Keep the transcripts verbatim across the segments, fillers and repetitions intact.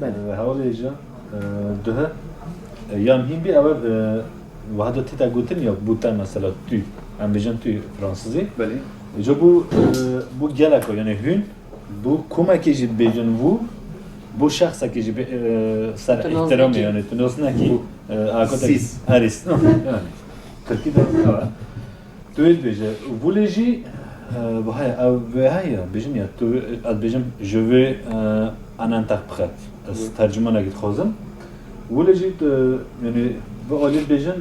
Belê. E, hewlê jî, e, duhe, e, yan hîn bî, ew e, wiha da tîta gotin ya bû te mesela tu, em bêjin tu fransizî. Belê. Îca bû, e, bû gelek o, yani hûn, bû komekê jî bêjin vû, bû şexsekê jî bê-, e, ser îhtiramê, yani tu nas nekî, e, akotek, erê, yani, tirkî de, evet. Tu yê dibêje, vûlê jî, e, bi haya, ev vê heye, bêjin ya, tu, ez dibêjim, je veux, e, un interprète. Ez tercümanekî dixwazim. Vûlê jî, tu, yani, bi alî dibêjin,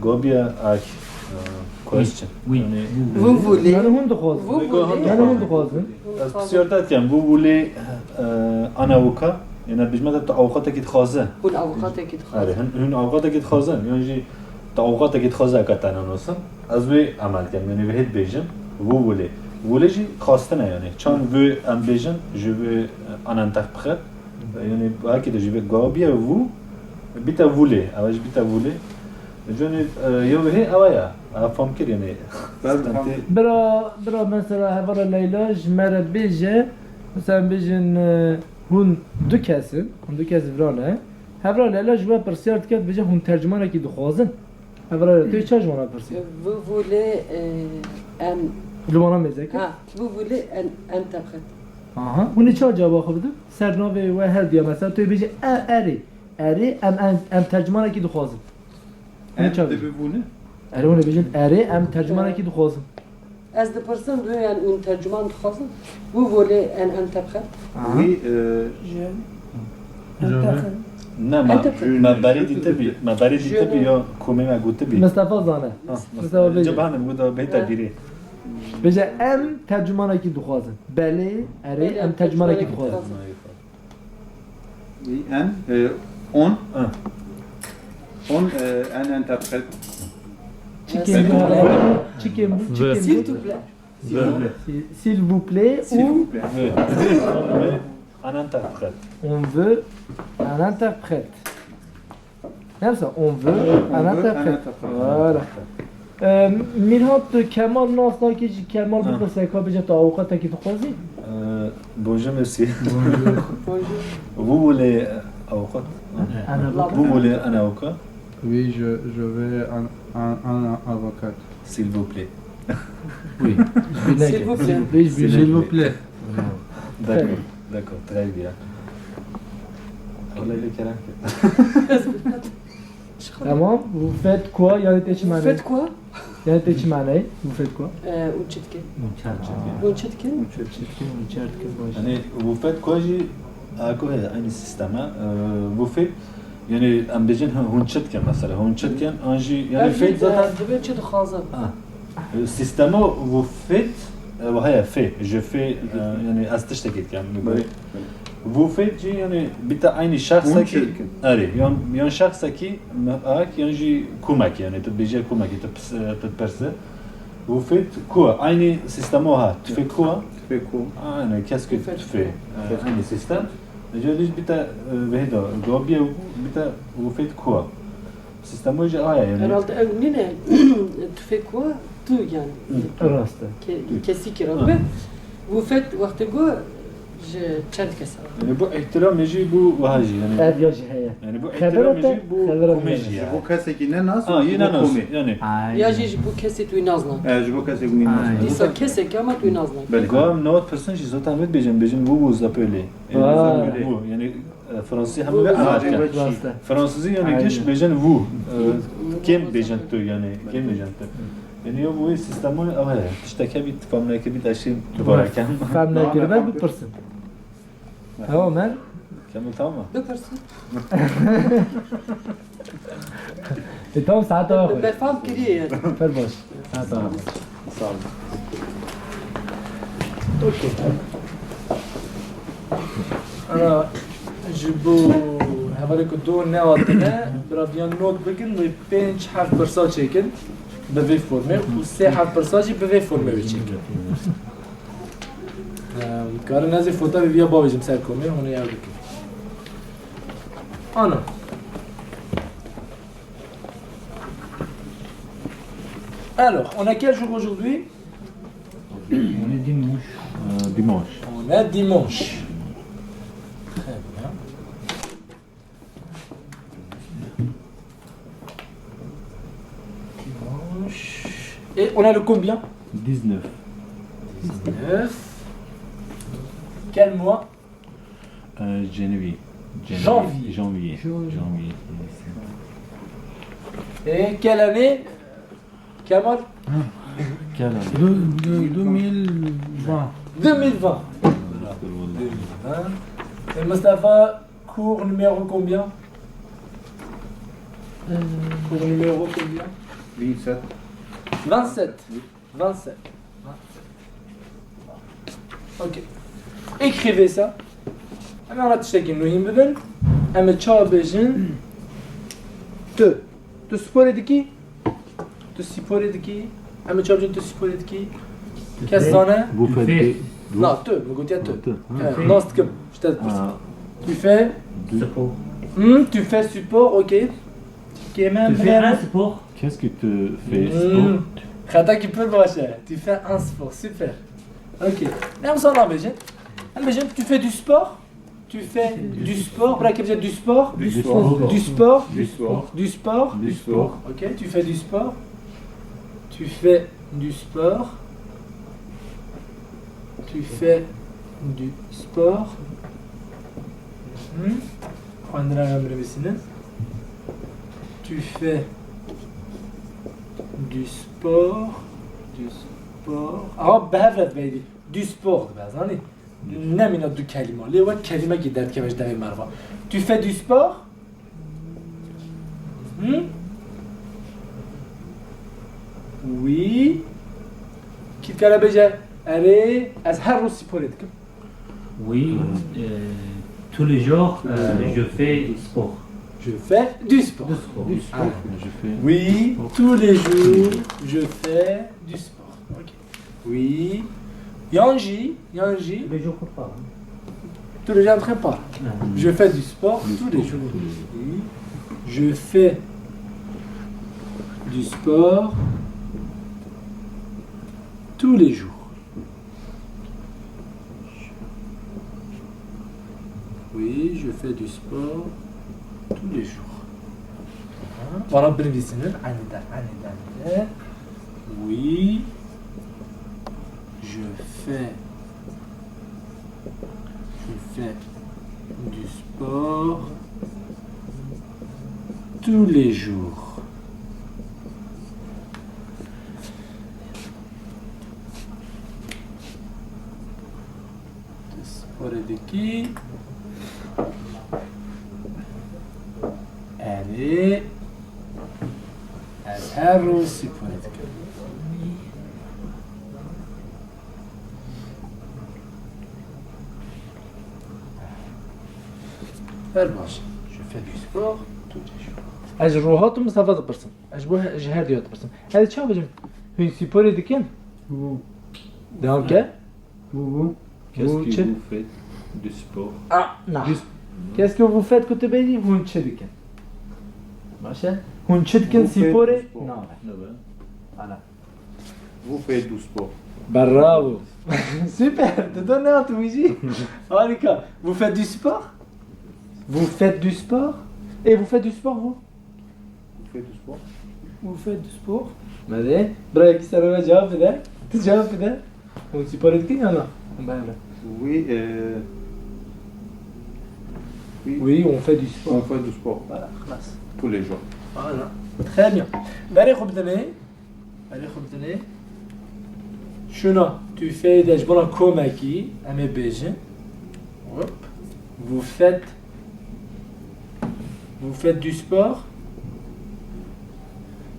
gobiya ak, e, question. Oui, oui. Yani, Vous voulez. Yani hûn dixwazin. Vous voulez. Yani hûn dixwazin. Ez pisyar te dikim, vous voulez, e, un avocat, yani, dibêjme te tu avûkatekî dixwaze. Hûn avûkatekî dixwazin. Erê, hûn, hûn avûkatekî dixwazin, yan jî tu avûkatekî dixwaze eke te nenosin. Ez wê emel dikim, yanî wê hê dibêjim, vous voulez. Voulez jî xwestin e, yanî çend veux em bêjin, je veux un interprète. Yanî wekî de jî vê goha bîye vous, bîte voulez, ew jî bîte voulez. Yanî, e, ya wê hê ew e, ew fam kir, yanî. Bira, bira mesela hevala Leyla ji me re bêje, mesela em bêjin, e, hûn du kes in, hûn du kes vira ne. Hevala Leyla ji we pirsiyar dike, dibêje hûn tercümanekî dixwazin. Hevala Leyla, tu yê çawa ji wan re pirsî? Vous voulez, e, un... Li wana mêze kir. Ha, vous voulez un, un interprète. Aha. Hûn ê çawa cewaba xwe bidin? Ser navê we her diya mesela, tu yê bêjî, e, erê. Erê, em, em, em tercümanekî dixwazin. Hûn ê çawa bêjin? Erê, hûn ê bêjin, erê, em tercümanekî dixwazin. Ez dipirsim, vous un, un tercüman dixwazin. Vous voulez un interprète? Aha. Oui, euh, Je. Je veux. Ne, me, Interprète. Me berê dîtibî, me berê dîtibî ya komê me gotibî. Mistefa zane. Ha, Mistefa bêje. Cebane, bu da beyta bîrê. Bêje, em tercümanekî dixwazin. Belê, erê, em tercümanekî dixwazin. Oui, un, euh, on. Un. On, euh, un interprète. Çikên bu, çikên bu, çikên bu. S'il te plaît. S'il vous plaît. S'il vous plaît, s'il vous plaît. Un interprète. On veut un interprète. Ne mesela, on veut un interprète. Voilà. Ee, Mirhat, Kemal nas nake jî, Kemal bipirse ka bêje tu avûkatekî dixwazî? Euh, bonjour monsieur. Bonjour. Vous voulez, euh, avocat? Un avocat. Vous voulez un avocat? Oui, je, je veux un, un, un avocat. S'il vous plaît. Oui. S'il vous plaît. S'il vous plaît. S'il vous plaît. D'accord, d'accord, très bien. Allah ile kerem. Tamam, vous faites quoi? Yani tê çi mane? Vous faites quoi? Yani tê çi mane? Vous faites quoi? Ee, hûn çi dikin? Hûn çi dikin? Hûn çi dikin? Hûn çi dikin? Baş. Yani, vous faites quoi jî, a, ku heye, aynı sisteme. Ee, vous faites, yani, em bêjin, hûn çi dikin mesela? Hûn çi dikin? An jî, yani, faites zaten. Divê çi dixwazin? Ha. Ee, sistema vous faites, e, wiha ye, fait, je fais, e, yani, ez tiştekî dikim. Belê. Vous faites jî, yani, bîte aynî şexsekî, erê, yan, yan şexsekî, me-, ak, yan jî komekî, yani, tu dibêje komekî, tu pis-, e, tu dipirse. Vous faites quoi? Aynî sistema ha. Tu fais quoi? Tu fais quoi? Aynen, qu'est-ce que tu fais? E, aynî sistem. Îca dî jî bîte, e, vêda, gobiye bîte, vous faites quoi? Sistema jî aya yani. Herhalde ew nîne, tu fais quoi? Tu yani. Rast e. Ke-, kesî kî re dibe. Vous faites wextê ku ji çend kes re. Yani bu ihtiramê jî bu wiha jî yani. Ev ya jî heye. Yani bu ihtiramê jî bu komê jî ya. Ji bo kesekî ne nas, ha, yine nas yani. Ya jî ji bo kesê tu nas nake. E, ji bo kesê ku nas nake. Dîsa kesek ama tu nas nake. Belê. Gam newat persen jî zaten vê dibêjin, bêjin vous vous appelez. E, vous, yani, e, Fransızî hemû ve ev dikin. Rast e. Fransızî yani giş bêjin vous. E, kêm bêjin tu yani, kêm bêjin tu. Yani ya bu sistema ev heye. Tiştek hebî, fam nekebî, te şî dubare kem. Fam nekiribe bipirsin. Tamam, her. Kemil, tamam mı? Bipirsin. E, tamam, saet daha xweş. Me fam kiriye yani. Fer baş. Saet daha xweş. Sağ olun. Okey. Ana, ji bo hevalê ku do nehatine, bira viyan not bikin, wê pênc heft pirsa çêkin bi vê formê û sê heft pirsa jî bi vê formê wê çêkin. Em, karin ez ê fota vê viya bavêjim ser komê, hûn ê ew bikin. Ana. Alors, on a quel jour aujourd'hui? On est dimanche. Euh, dimanche. On est dimanche. Très bien. On a le combien? Dix-neuf. Dix-neuf. Quel mois? Euh, janvier. Janvier. Janvier. Janvier. Janvier. Et quelle année? Kamal? Quelle année? De, de, deux mille vingt. Deux mille vingt. Deux mille vingt. Et Mustapha, cours numéro combien? Cours numéro combien? Vingt-sept. Vingt-sept. Vingt-sept. Ok. Écrivez ça. Em ê tiştekî nû hîn bibin. Em ê çawa bêjin? Tu. Tu sporê dikî? Tu sporê dikî? Em ê çawa bêjin tu sporê dikî? Kes zane? Vous faites Fais. du- Na, tu. Min gotiye tu. Tu. Evet, nas dikim. Ji te dipirsim. Ah, Tu fais... du- Hmm, tu fais sport, ok. Kêmen Tu fais un sport. Qu'est-ce que tu fais Hmm. sport? Xetakî pir baş e. Tu fais un sport, super. Ok. Ne em sana bêjin? Em bêjin, tu fais du sport? Tu fais du sport, bırak bêje du sport. Du sport. Du sport. Du sport. Du sport. Du sport. Ok, tu fais du sport. Tu fais du sport. Tu fais du sport. Mhm. Xwendina em binivîsînin. Tu fais du sport. Du sport. Aha, bi hev re dibeyî. Du sport dibe, zanî? Nemîne du kelîme. Lê wek kelîmekî derdikeve ji devê merva. Tu fais du sport? Hı? Oui. Kî dikare bêje, erê, ez her roj sporê dikim. Oui, euh, tous les jours, euh, je fais du sport. Je fais du sport. Du sport. Ah. Je fais. Oui, tous les jours, je fais du sport. Ok. Oui. Yan jî, yan jî. Tous les jours, pourquoi? Tous les jours, en train de parler. Ah. Je fais du sport Du tous les sport jours. tous les jours. Oui. Je fais du sport tous les jours. Oui, je fais du sport tous les jours. Bana bir bilsiniz. Aniden, aniden. Oui, je fais, je fais du sport tous les jours. Sporê dikî. Erê. Ez her roj sporê dikim. Her baş. Je fais du sport tous les jours. Ez ji Rohat û Mistefa dipirsim. Ez ji bo he-, ji her diya dipirsim. Ez çawa bêjim? Hûn sporê dikin? Devam ke? Vous, vous. Qu'est-ce Vous, que tu- vous faites du sport? Ah, na. Qu'est-ce que vous faites ku tu bêjî? Hûn çi dikin? Baş e? Hûn çi dikin Vous faites sporê? du sport. Na. Ah ben. Voilà. Vous faites du sport. Bravo. Super. Tu donnes un tu bêjî. Harika. Vous faites du sport? Vous faites du sport? Et vous faites du sport, vous? Vous faites du sport. Vous faites du sport? Belê. Birayekî serora cevap bide. Tu cevap bide. Hûn sporê dikin ya na? Ben de. Oui, euh, oui, Oui, on fait du on sport. Fait du sport Voilà, xlas. Tous les jours. Voilà. Très bien. Berê xwe bidinê. Berê xwe bidinê. Şuna, tu fais de ji bona komekî, em ê bêjin. Hop. Vous faites, vous faites du sport.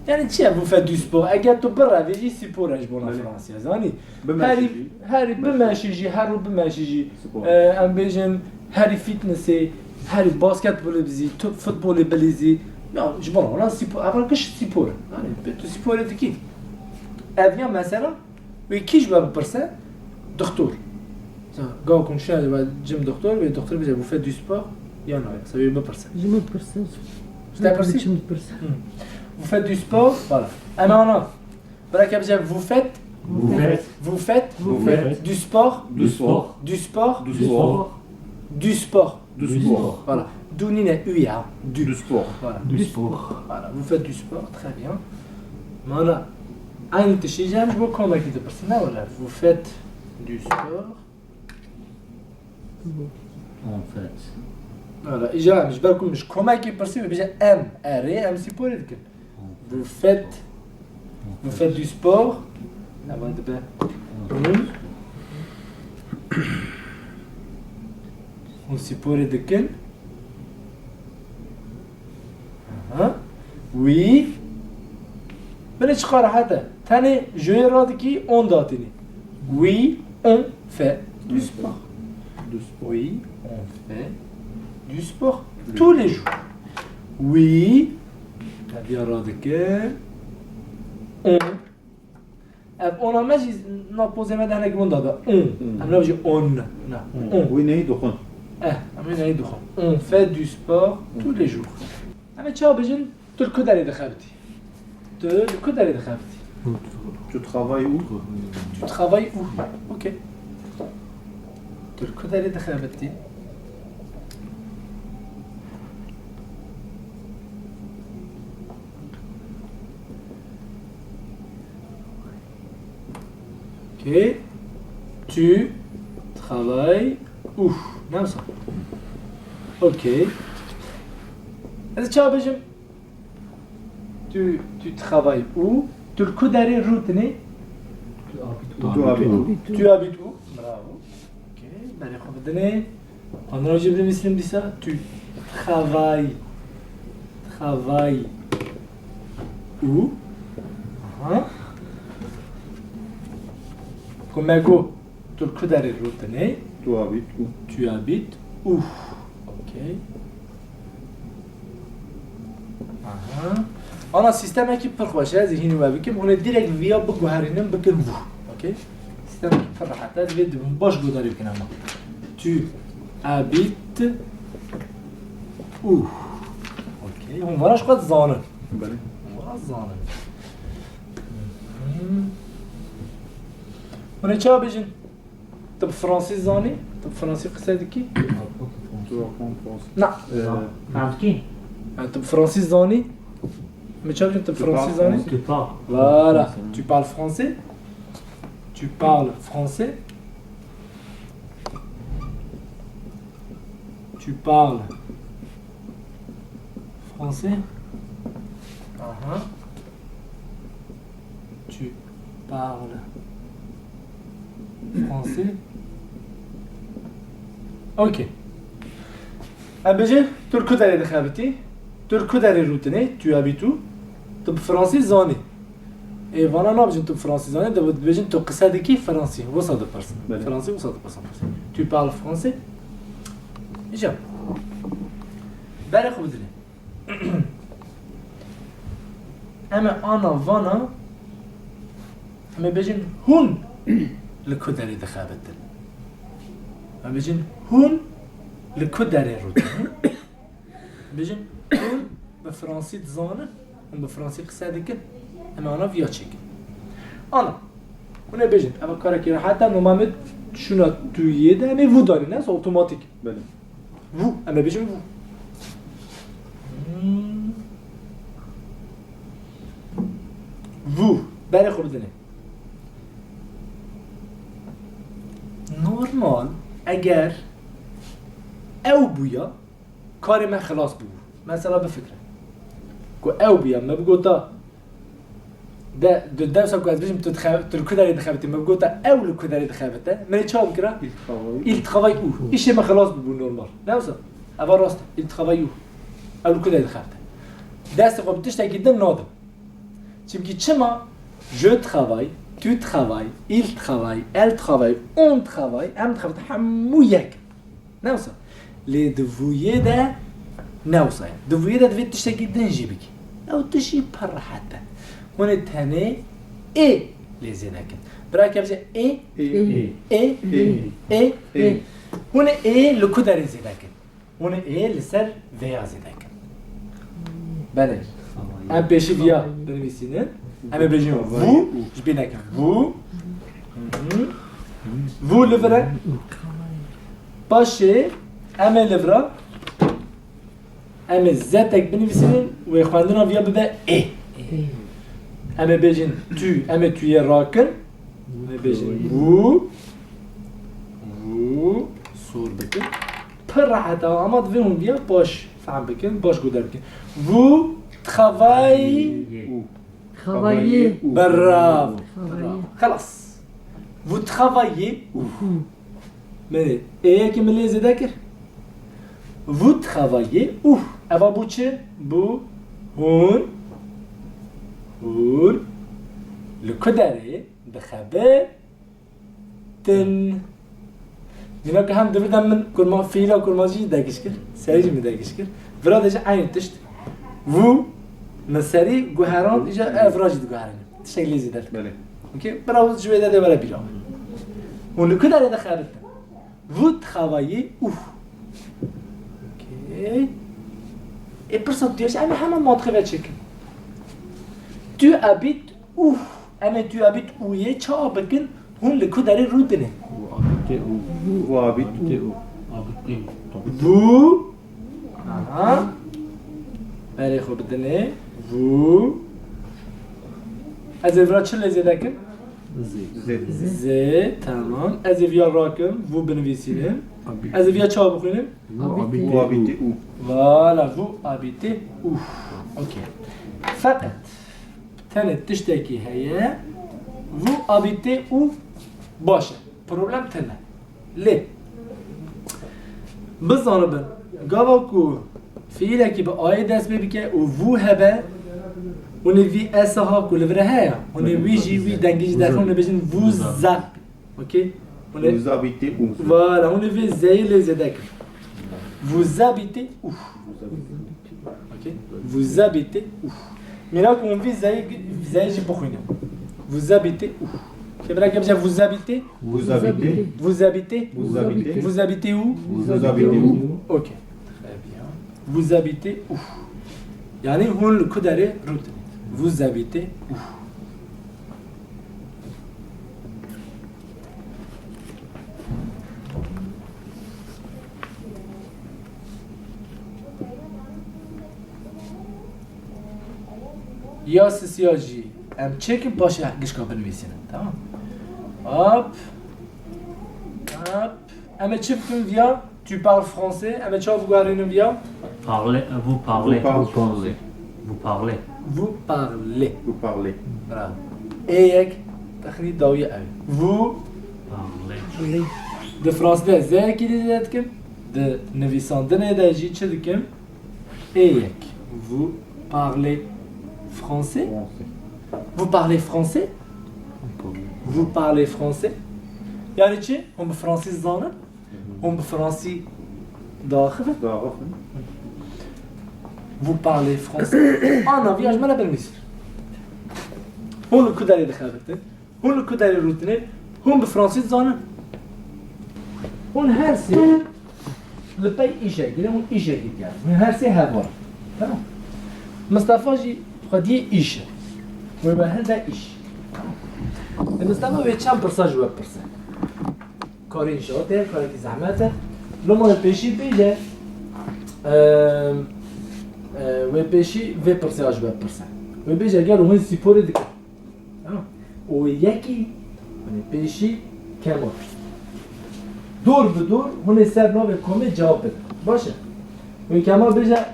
Yani çi ye vous faites du sport? Eger tu birevê jî spor e ji bona Belê. Fransiya, zanî? Herî, herî bimeşî jî, her roj bimeşî jî. Spor. E, em bêjin herî fitnessê, herî basketbolê bizî, tu futbolê bilîzî. Ya, ji bona wana spor, ev giş spor. Yani, tu sporê dikî. Ev ya mesela, wê kî ji we bipirse? Doktor. Mesela, gava ku şiya we cim doktor, wê doktor bêje, vous faites du sport? Ya na, mesela wê bipirse. Ji min pirsin. Ji te pirsî? Çi min pirsin. Vous faites du sport? Voilà. Em ana. Bireke bêje, vous faites, Vous faites vous faites Vous faites du sport, du sport. Du sport. Du sport. Du sport. Du sport. Voilà. Du nîne u ya. Du. Du sport. Voilà. Du sport. Voilà. Vous faites du sport, très bien. Mana. Aynı tiştî jî em ji bo komekî dipirsin, ne wele? Vous faites du sport. En fait. Wele, îja em ji ber ku min ji komekî pirsî, wê bêje em, erê, em sporê dikin. Vous faites, vous faites du sport. Ev dibe. Hûn, hûn sporê dikin. Aha. Oui. Binê çiqa rehet e. Tenê je yê radikî, on datînî. Oui, on fait du sport. Du sport. Oui, on fait du sport tous les jours. Oui. Ev ya radike. On. Ev ona me jî na pozê me de hinek winda be. On. Em nabêjin on. Na. On. Wî neyî dixwin. Eh, em ê neyî dixwin. On fait du sport tous les jours. Em ê çawa bêjin? Tu li ku derê dixebitî? Tu li ku derê dixebitî? Tu travailles où? Tu travailles où? Ok. Tu li ku derê dixebitî? Ok. Tu travailles où? Ne wisa? Ok. Ez çawa bêjim? Tu, tu travailles où? Tu li ku derê rûtinê? Tu habites où? Tu habites où? Bravo. Ok. Berê xwe bidinê. Andrajî binivîsînim dîsa. Tu travailles. Travailles où? Aha. Ku me got, tu li ku derê rûtinê? Tu habites où? Tu habites où? Ok. Aha. Ana sîstemekî pir xweş e, ez ê hînî we bikim. Hûn ê direkt viya biguherînin, bikin vous. Ok? Sîstemekî pir rehet e, divê dibin baş guhdarî bikin ama. Tu habites où? Ok. Hûn vana ji xwe dizanin. Belê. Hûn vana dizanin. Mhm. Hûn ê çawa bêjin? Tu bi fransî zanî? Tu bi fransî qise dikî? Tu apprends français. Na. Euh, Fehmkî? Yani tu bi fransî zanî? Min çawa tu bi Tu fransî parles zanî? français. Tu parles. Voilà. Tu parles français? Tu parles français? Tu parles français? Aha. Tu parles français? Ok. Em bêjin, tu li ku derê dixebitî? Tu li ku derê rûtinê? Tu habites où? Tu bi fransî zanî. Ê vana nabêjin tu bi fransî zanî, dibêjin tu qise dikî fransî. Wisa dipirsin. Belê. Fransî wisa dipirsin. Tu parles français? Îja. Berê xwe bidinê. Em ê ana vana, em ê bêjin hûn li ku derê dixebitin. Em bêjin hûn li ku derê rûtin. Bêjin hûn bi fransî dizanin, hûn bi fransî qise dikin. Em ê ana viya çêkin. Ana, hûn ê bêjin, ev karekî rehet e, noma me şûna tu yê de, em ê vous danîn, ne, otomatik. Belê. Vous, em ê bêjin vous. Hmm. Vous, berê xwe bidinê. Normal, eger ew bûya, karê me xilas bûbû. Mesela bifikre. Ku ew bûya, me bigota, de, di dersa ku ez bijim, tu dixe-, tu li ku derê dixebitî, me bigota ew li ku derê dixebite, min ê çawa bikira? Il travaille. Il travaille où? Îşê me xilas bûbû normal. Ne wisa? Eva rast e. Il travaille où? Ew li ku derê dixebite. Destê xwe bi tiştekî din nadim. Çimkî çima? Je travaille, tu travailles, il travaille, elle travaille, on travaille, em dixebite, hemû yek. Ne wisa? Lê di vûyê de ne wisa ye. Di vûyê de divê tiştekî din jî bikî. Ew tiştî pir rehet e. Hûn ê tenê ê lê zêde kin. Bira ke bije ê, Et, ê, et, ê. et. Hûn ê ê li ku derê zêde kin? Hûn ê ê li ser vêya zêde kin. Belê. Em pêşî viya binivîsînin. Em ê bêjin vous, ji bîr nekin. Vous. Mhm. Vous li vir e. Paşê em ê li vira, em ê zetek binivîsînin, wê xwendina viya bibe ê. Em ê bêjin tu, em ê tu yê rakin. Em ê bêjin vous. Vous. Sor bikin. Pir rehet e, ama divê hûn viya baş fehm bikin, baş guhdar bikin. Vous travaillez. Travailler. Bravo. Travailler. Xelas. Vous travaillez où? Min ê yekê min lê zêde kir. Vous travaillez où? Eva bû çi? Bû hûn, hûn li ku derê dixebitin. Mînak hem di vir de min kurma-, fiîla kurmancî jî dergiş kir, serî jî min dergiş kir. Vira de jî eynî tişt. Vous, min serî guherand, îja ev vira jî diguherînim. Tiştek lê zêde dike. Belê. Okey? Bira ji wê de dê were bîra. Hûn li ku derê dixebitin? Vous travaillez où? Okey. Ê pirsa diya jî em ê heman mantiqê ve çêkin. Tu habites où? Em ê tu habites où yê çawa bikin? Hûn li ku derê rûdinê? Vous habitez où? Vous habitez où? Vous habitez où? Vous. Aha. Berê xwe bidinê. Vous. Ez ê vira çi lê zêde kim? Zê. Zê. Zê, tamam. Ez ê viya rakim, vous binivîsînim. Habitez. Ez ê viya çawa bixwînim? Vous habitez où? Vous habitez où? Voilà, vous habitez où? Okey. Feqet tenê tiştekî heye, vous habitez où? Baş e. Problem tune. Lê bizanibin, gava ku fiîlekî bi ayê dest pê bike û vous hebe, hûn ê vî S ha ku li vir heye, hûn ê wî jî, wî dengê jî derxin, hûn ê bêjin vous a-, okey? Hûn ê, vous habitez où? Voilà, hûn ê vê zeyê lê zêde kin. Vous habitez où? Okey? Vous habitez où? Mînak hûn vî zeyê, zeyê jî bixwînin. Vous habitez où? Kê bira kê bije vous habitez? Vous habitez. Vous habitez? Vous habitez. Vous habitez où? Vous habitez où? Okey. Très bien. Vous habitez où? Yani hûn li ku derê rûdinê? Vous habitez où? Ya sisiya jî em çêkin, paşê gişka binivîsînin. Tamam. Hop. Hop. Em ê çi bikin viya? Tu parles français? Em ê çawa biguherînin viya? Parlez, vous parlez. Vous parlez français. Vous parlez. Vous parlez. Vous parlez. Bravo. Ê yek, texnî dawî ew. Vous parlez. Di fransî de zeyekî dî zêde dikim. Di nivîsandinê de jî çi dikim? Ê yek. Vous parlez français? Français. Vous parlez français? Vous parlez français? Yani çi? Hûn bi fransî zanin? Hûn bi fransî diaxivin? Diaxivin. Vous parlez français? Ana, viya ji me re binivîsî. Hûn li ku derê dixebitin? Hûn li ku derê rûtinên? Hûn bi fransî dizanin? Hûn her sê li pey îşekê ne, hûn îşekê dikerin. Hûn her sê heval in. Tamam. Mistefa jî xwediyê îş e. Wê be hinde îş. Tamam. Ê Mistefa wê çend pirsa ji we bipirse. Karê înşaatê ye, karekî zehmet e. Loma wê pêşî bêje, em, e, wê pêşî vê pirsê ji we bipirse. Wê bêje, gelo hûn sporê dikin? Ha? Û yekî, hani pêşî Kemal. Dor bi dor hûn ê ser navê komê cewab bidin. Baş e? Wê Kemal bêje,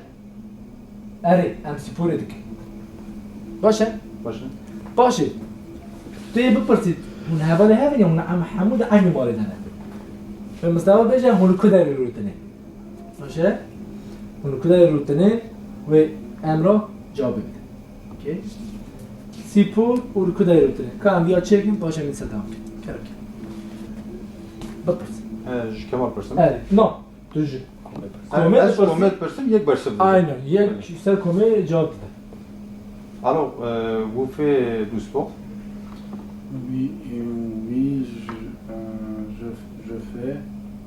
erê, em sporê dikin. Baş e? Baş e. Paşê, tu yê bipirsî, hûn hevalê hev in ya hûn em hemû di eynî malê de ne? Wê Mistefa bêje, hûn li ku derê rûtinê? Baş e? Hûn li ku derê rûtinê, wê em re cewabê bide. Okey. Spor û li ku derê rûtinê. Ka em viya çêkin, paşê min sedam bikin. Kerem, kerem. Bipirs. He, ji Kemal pirsim. Evet, no. Tu ji komê dipirsin. Ez ji komê dipirsim, yek bersiv dide. Aynen, yek ser komê cewab dide. Alors, euh, vous faites du sport? Oui, euh, oui, je, euh, je, je fais,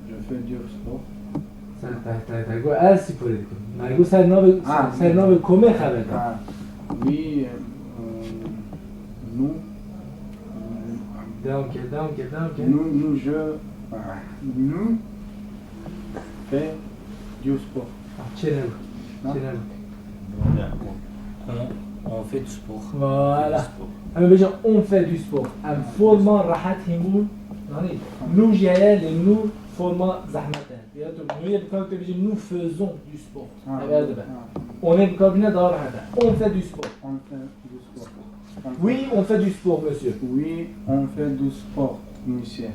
je fais du sport. Sen, te, te, te got ez sporê dikim. Me got ser navê, ha, ser navê komê xebet. Ha. Oui, euh, nous, Devam ke, devam ke, devam ke. Nous, nous, je, nous fait du sport. Ah, çêneme. Ha? Çêneme. Ya. Tamam. On fait du sport. Voilà. Em ê bêjin on fait du sport. Em forma rehet hîn bûn. Zanî, nû jî heye, lê nû forma zehmet e. Ya tu nû yê bi kar tê bêjin nous faisons du sport. Ha, Ev erdibin. Ha. On ê bi kar bîne daha rehet e. On fait du sport. On fait du sport. Oui, on fait du sport, monsieur. Oui, on fait du sport, monsieur.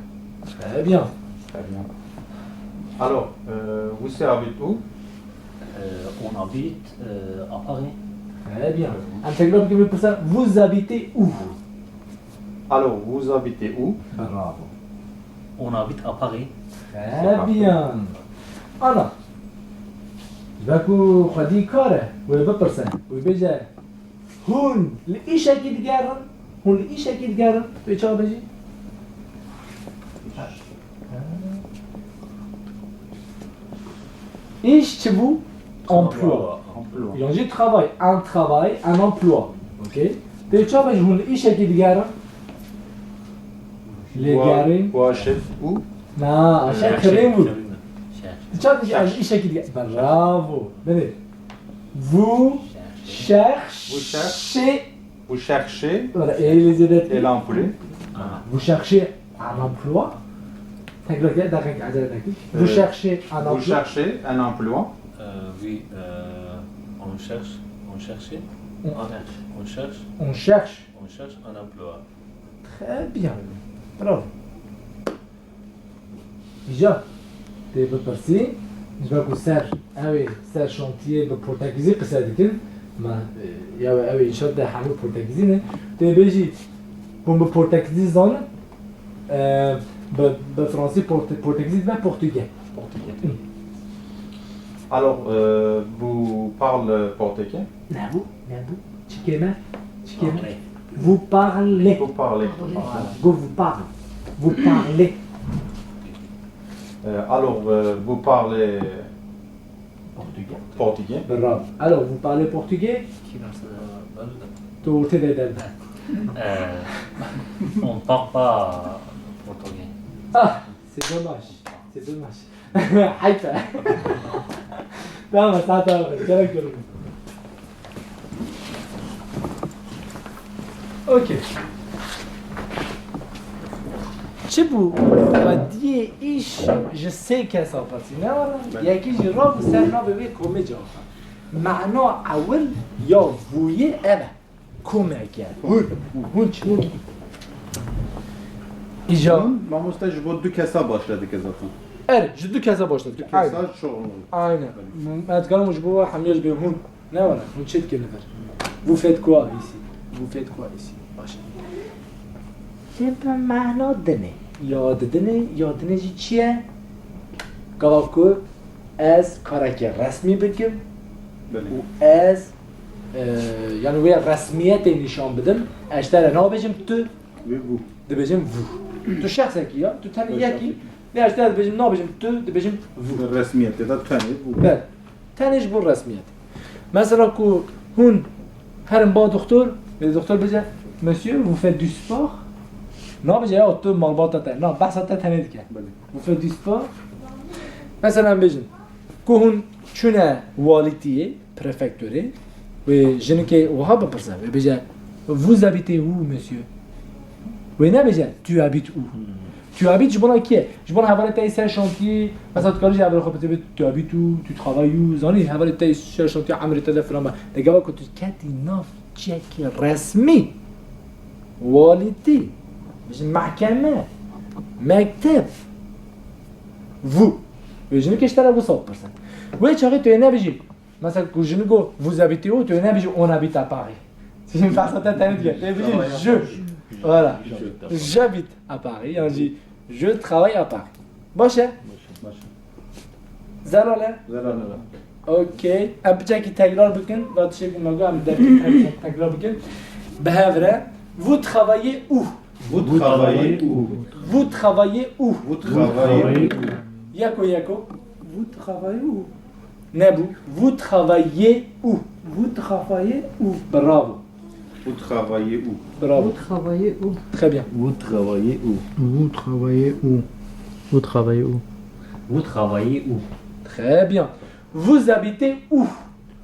Très bien. Très bien. Alors, euh, vous habitez où? Euh, on habite euh, à Paris. Très bien. Em tekrar bikin, bipirsin. Vous habitez où? Alors, vous habitez où? Bravo. On habite à Paris. Très bien. Ana. Ji ber ku xwedî kar e, wê bipirse. Wê bêje, hûn li îşekî digerin, hûn li îşekî digerin, wê çawa bêjî? Îş çi bû? Emploi. Emploi. Yan jî travail, un travail, un emploi. Ok? Tê çawa bêjî hûn li îşekî digerin? Lê Vous- gerin. Vous achetez où? Na, aşağı kirîn bû. Cherche. Tê çawa bêjî ez li îşekî digerin? Bravo. Binê. Vous cherchez. Vous cherchez. Vous cherchez Voilà, et les aides. Et l'emploi. Vous cherchez un emploi. Tekrar gel, dakika, acele dakika. Vous Euh, cherchez un Vous emploi. Cherchez un emploi. Euh, oui, euh, on cherche, on cherche, On- on, on cherche, On cherche. On cherche un emploi. Très bien. Bravo. Îca, tê bipirsî, ji ber ku ser, ew ê ser şantiyê bi portekîzî qise dikin, me, e, ya ew ê înşaat de hemû portekîzî ne, tê bêjî, hûn bi portekîzî zanin, e, bi, bi fransî porte-, portekîzî dibe portugais. Portugais. Alors, euh, vous parlez portugais? Nebû, nebû. Çi kême? Çi kême? Parler. Vous parlez. Vous parlez. Go vous parle. Vous parlez. Euh, alors, euh, vous parlez Portugais. Portugais. Bravo. Alors, vous parlez portugais? Euh, Tu ortê de derbe. euh, on ne parle pas portugais. Ah, c'est dommage. C'est dommage. Heyf e. Tamam, sağ tamam. Gerek yok. Okey. Çi bû? Xwediyê îş ji sê kesa pirsî. Ne were? Yekî jî rabû ser navê wê komê cewab. Mehna ewil ya vûyê ev e. Komeke. Hûn. Hûn çi? Îca. Hûn, mamoste ji bo du kesa baş re dike zaten. Er, ji du kesa baş re dike. Du kesa çok olur. Aynen. Ez dikarim ji bo hemiya ji bê hûn. Ne were? Hûn çi dikin li vir? Vous faites quoi ici? Vous faites quoi ici? Baş e. Lê bi mehna dinê. Ya didinê, ya dinê jî çi ye? Gava ku ez karekê resmî bikim Belê. û ez, e, yani wê resmiyetê nîşan bidim. Ez ji te re nabêjim tu, Ve bu. dibêjim vous. Tu şexsekî ya, tu tenê Evet, yekî. Lê ez ji te re dibêjim, nabêjim tu, dibêjim vous. Resmiyetê de tenê bu. Ber. Tenê ji bo resmiyetê. Mesela ku hûn herin ba doktor, lê doktor bêje, Monsieur, vous faites du sport? Nabêje ya tu malbata te. Na, behsa te tenê dike. Belê. Vous faites du sport? Mesela em bêjin, ku hûn çûne walîtiyê, prefekturê, wê jinikê wiha bipirse, wê bêje, vous habitez où, monsieur? Wê nebêje, tu habites où? Tu habites ji bona kê? Ji bona hevalê te yê ser şantiyê, mesela tu karî jî hevalê xwe bêjî, tu habites où, tu travailles où, zanî hevalê te yê ser şantiyê emrê te de filan be. Lê gava ku tu ketî nav cihekî resmî, walîtî, bêjin mehkeme, mekteb, vous. Wê jinikê ji te re wisa bipirse. Wê çaxê tu yê nebêjî, mesela ku jinik got, vous habitez où, tu yê nebêjî on habite à Paris. Çi jî behsa te tenê dike. Tu yê bêjî je. Voilà. J'habite à Paris. Yan jî je travaille à Paris. Baş e? Baş. Zelal e? Zelal nebe. Okey. Em piçekî tekrar bikin. Va tiştekî me got, em derkî tek-, tekrar bikin. Bi hev re. Vous travaillez où? Vous travaillez où? Vous travaillez où? Vous travaillez où? Yeko yeko. Vous travaillez où? Nebû. Vous travaillez où? Vous travaillez où? Bravo. Vous travaillez où? Bravo. Vous travaillez où? Très bien. Vous travaillez où? Vous travaillez où? Vous travaillez où? Vous travaillez où? Très bien. Vous habitez où?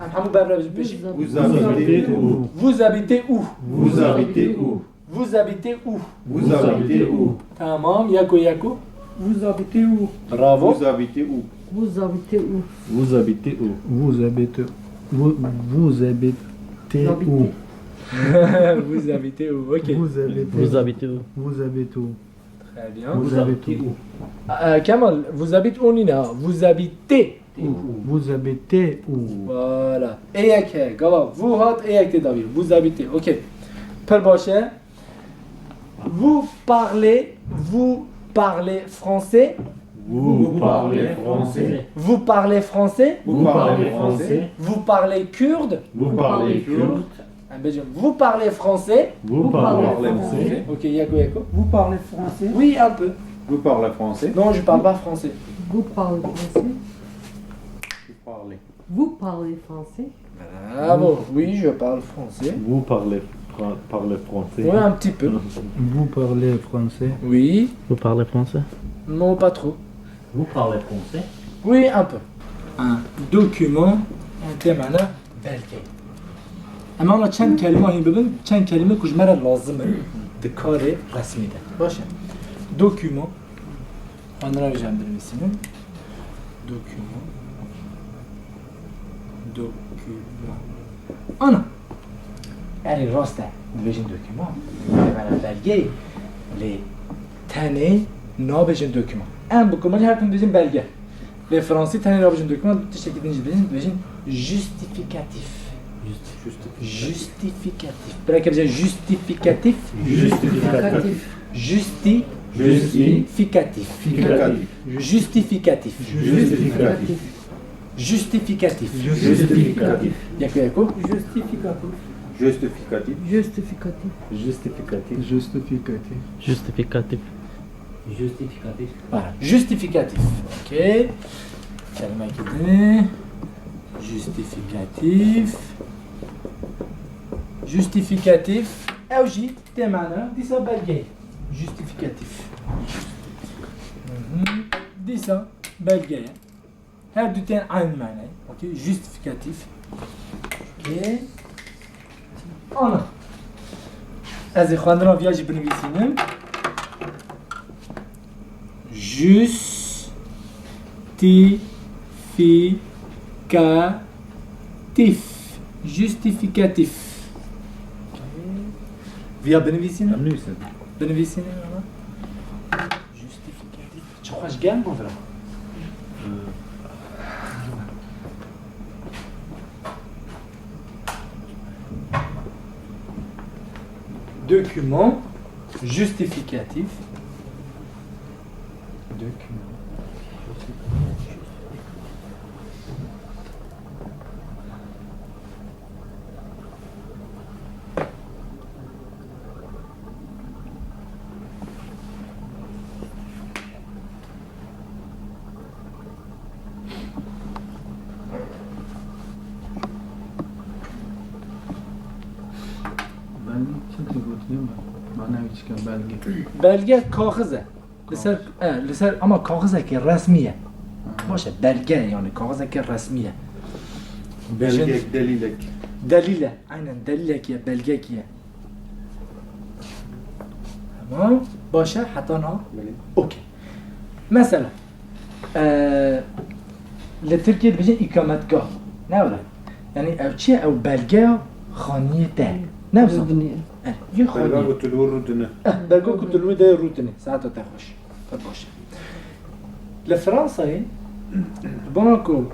Em hemû berre bijin pêşî. Vous habitez où? Vous habitez où? Vous habitez où? Vous habitez où? Vous habitez où? Tamam, yeko yeko. Vous habitez où? Bravo. Vous habitez où? Vous habitez où? Vous habitez où? Vous habitez, vous, vous habitez où? Vous habitez où? Ok. Vous habitez, Vous habitez où? Vous habitez où? Très bien. Vous habitez où? Euh, Kemal, vous habitez où nina? Vous habitez. Vous habitez où? Voilà. Ê yek he. Gava vous hat, ê yek tê dawî. Vous habitez. Ok. Pir baş e. Vous parlez, vous parlez français. Vous parlez français. Vous parlez français. Vous parlez français? Vous parlez kurde. Vous parlez kurde? Em bêjin, vous parlez français. Vous parlez français. Ok, yeko yeko. Vous parlez français? Oui, un peu. Vous parlez français? Non, je parle pas français. Vous parlez français? Vous parlez. Vous parlez français? Bravo. Oui, je parle français. Vous parlez, fra- parlez français. Oui, un petit peu. Vous parlez français? Oui. Vous parlez français? Non, pas trop. Vous parlez français? Oui, un peu. Un document, en tê mana belge. Em ana çend kelime hîn bibin, çend kelime ku ji me re lazim in di karê resmî de. Baş e. Document. Xwendina wê jî em binivîsînin. Document. Document. Ana. Erê rast e. Dibêjin document. Dibêjin belge. Lê tenê nabêjin document. Em bi komelî her tim dibêjin belge. Lê fransî tenê nabêjin document, tiştekî din jî dibêjin, dibêjin justificatif. Justificatif. Belê ke bêje justificatif. Justificatif. Justi. Justi. Ficatif. Ficatif. Justificatif. Justificatif. Justificatif. Justificatif. Yeko yeko. Justificatif. Justificatif. Justificatif. Justificatif. Justificatif. Justificatif. Justificatif. Voilà. Justificatif. Ok. Kelimekî din. Justificatif. Justificatif. Ew jî tê mana dîsa belgeyê. Justificatif. Mhm. Dîsa belgeyê. Her du tên aynı manayê. Ok. Justificatif. Ok. Ana. Ez ê xwendina viya jî binivîsînim. Justificatif. Justificatif. Viya binivîsînim. Em nivîsin. Binivîsînim ama. Justificatif. Çi xweş germ bû vira. Document justificatif. Document. Belge çi tê gotinê me? Mana wî çi ke belge? Belge kaxiz e. Li ser, e, li ser ama kaxizekî resmî ye. Baş e, belge yani kaxizekî resmî ye. Belgek, delîlek. Delîl e. Aynen delîlekî ye, belgekî ye. Tamam. Baş e, heta na. Belê. Okey. Mesela, e, li Tirkiyê dibêjin îkametgah. Ne were? Yani ev çi ye? Ew belgeya xaniyê te. Ne wisa? Rûdinê. E, yê Belga xaniyê. ku tu li wir rûdine. Eh, belgo ku tu li wê de rûdinê. Saeta te xweş. Pir baş e. Li Fransayê, bona ku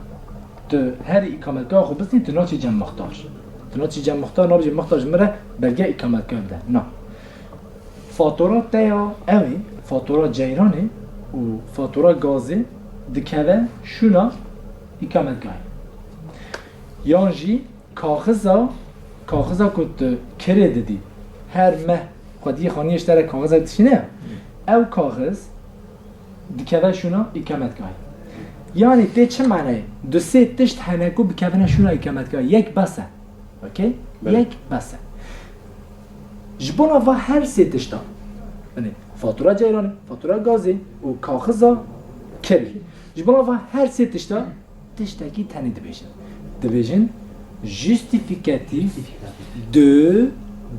tu herî îkametgeha xwe bistînî, tu naçî cem mixtar. Tu naçî cem mixtar, nabêjî mixtar ji min re belge îkametgehê bide. Na. Fatura te ya ew ê, fatura ceyranê û fatura gazê dikeve şûna îkametgehê. Yan jî kaxiza, kaxiza ku tu kirê didî, her meh xwediyê xaniyê ji te re kaxizek dişîne, ew kaxiz dikeve şûna îkametgahê. Yanî tê çi maneyê? Du sê tişt hene ku bikevine şûna îkametgahê. Yek bes e. Okey? Belê. Yek bes e. Ji bona va her sê tişta, yani fatura ceyranê, fatura gazê û kaxiza kirê. Ji bona va her sê tişta tiştekî tenê dibêjin. Dibêjin Justificatif de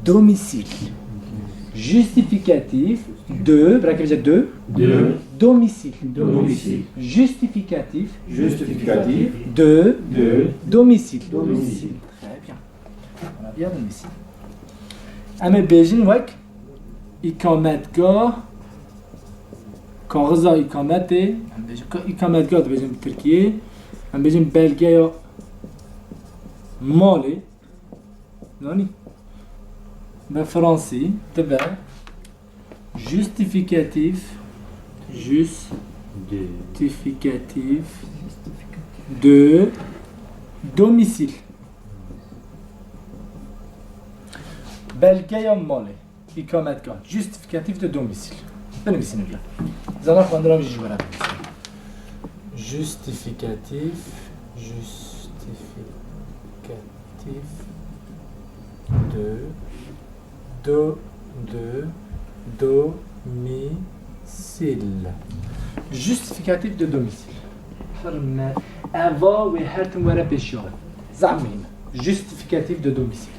domicile. Justificatif de, bırakın bize de, de domicile. Domicile. Justificatif Justificatif de de domicile. Domicile. Très bien. On a bien domicile. Em ê bêjin wek îkametgah, kaxiza îkametê, em bêjin ka-, îkametgah dibêjin bi tirkiyê, em bêjin belgeya malê, zanî? Bi fransî dibe justificatif, justificatif de domicile. Belgeya malê, îkametgah, justificatif de domicile. Binivîsîne vîya. Zana xwendina vî jî ji we re binivîsîne. Justificatif, justificatif de, do, de, domicile. Justificatif de domicile. Her me, eva wê her tim were pêşiya. Zaf muhîm e. Justificatif de domicile.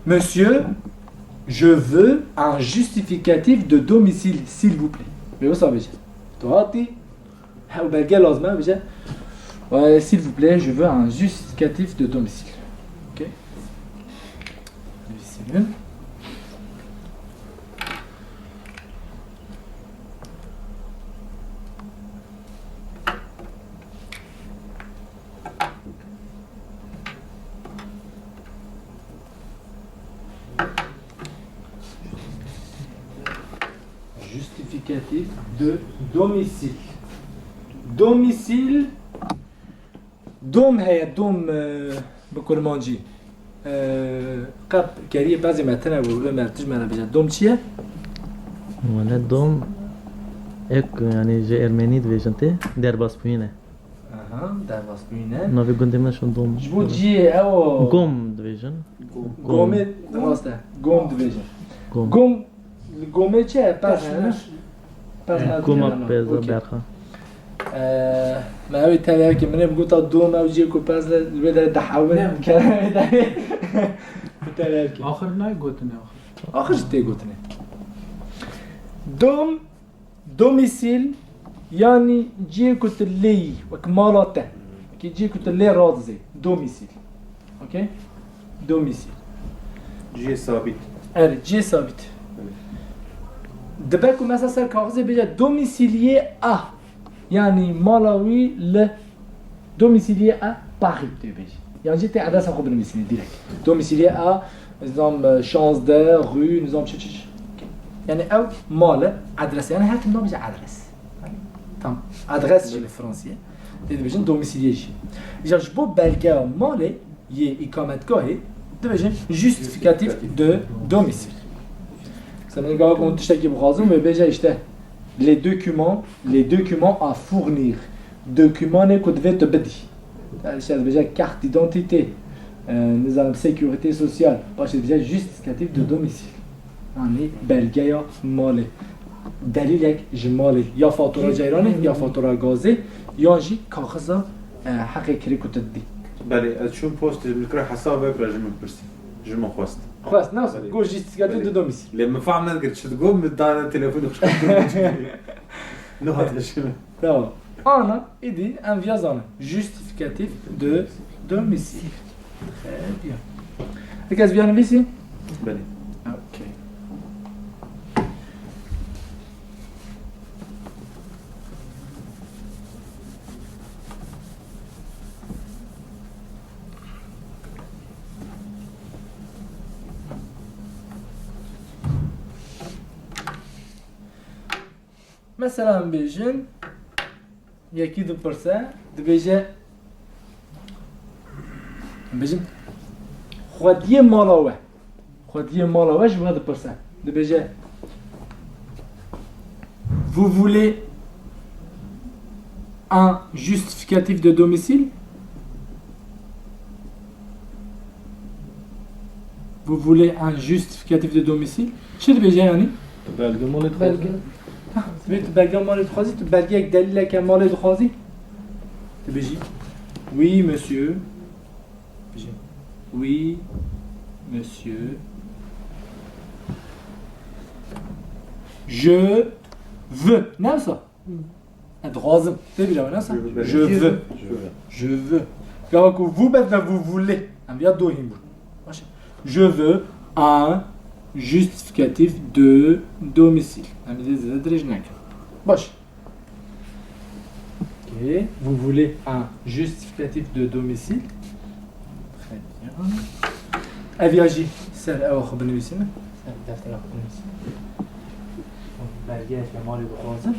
Monsieur, je veux un justificatif de domicile, s'il vous plaît. Vê wisa bêje. Tu hatî, he, û belge lazim e, bêje. Ouais, s'il vous plaît, je veux un justificatif de domicile. Ok. Merci. Justificatif de domicile. Domicile. Dom heye, dom, e, bi kurmancî. E, qep keriyê pezê me tine bû, Ömer, tu ji me re bêje. Dom çi ye? Wele dom ek, yani ji ermenî dibêjin tê, derbasbûyîn e. Aha, derbasbûyîn e. Navê gundê me şo dom. Ji bo ciyê ew Gom dibêjin. Gom. Gomê, rast e. Gom dibêjin. Gom. Gom, li Gomê çi ye? Pez, pez, ne? Pez, ne? Goma pez, okey. Berxa. Eee, me ew ê tevî hevkê, min ê bigota dom ew ciyê ku pez li wê derê dihewin, dikeve wê derê. Bi tevî hevkê. Axir nayê gotinê axir. Axir jî tê gotinê. Dom, domicile, yanî ciyê ku tu lê yî, wek mala te. Wekî ciyê ku tu lê radizê. Domicile. Okey? Domicile. Cihê sabît. Erê, cihê sabît. Erê. Dibe ku mesela ser kaxizê bêje domicilié à. Yanî mala wî li domicilié à Paris tê bêjî. Yan jî tê adresa xwe binivîsînî direkt. Domicilié à, nizam, şazdeh, rue, nizam çi çi çi. Yanî ew mal e, adres e. Yanî her tim nabêje adres. Yanî tam adres jî li Fransiyê. Tê dibêjin domicilié jî. Îja ji bo belgeya malê, yê îkametgahê, dibêjin justificatif de domicile. Mesela min gava ku hûn tiştekî bixwazin, wê bêje işte les documents, les documents à fournir. Dokumanê ku divê tu bidî. Yani işte dibêje carte d'identité, e, nizanim sécurité sociale, paşê dibêje justificatif de domicile. Yanî belgeya malê. Delîlek ji malê. Ya fatura ceyranê, ya fatura gazê, yan jî kaxiza, e, heqê kirê ku tu didî. Belê, ez çûm postê, min kira hesabek re ji min pirsî. Ji min xwest. Xwest, nasıl? Belê. Got justificatif de domicile. Lê min fehm nekir, çi digot, min dane telefonê xwe. Nehatiye ji min. Tamam. Ana, îdî em viya zanin. Justificatif de domicile. Très bien. Herkes viya nivîsî? Belê. Okey. Mesela em bêjin, yekî dipirse, dibêje, em bêjin, xwediyê mala we. Xwediyê mala we ji we dipirse. Dibêje, vous voulez un justificatif de domicile? Vous voulez un justificatif de domicile? Çi dibêje yanî? Tu belge malê dixwazî? Belge. Ha, divê tu belge malê dixwazî, tu belgeyek, delîleke malê dixwazî? Dibêjî, Oui, monsieur. Oui, monsieur. Je veux. Ne wisa? Ez dixwazim. Tê bîra we ne wisa? Je veux. Je veux. Je veux. Gava ku vous bet ve vous voulez. Em ya do hîn bûn. Baş e. Je veux un justificatif de domicile. Em ê zêde dirêj nekin. Baş. Ok. Vous voulez un justificatif de domicile? Très bien. Ev ya jî ser ewa xwe binivîsîne. Ser deftera xwe binivîsîne. Belgeyeke malê dixwazin.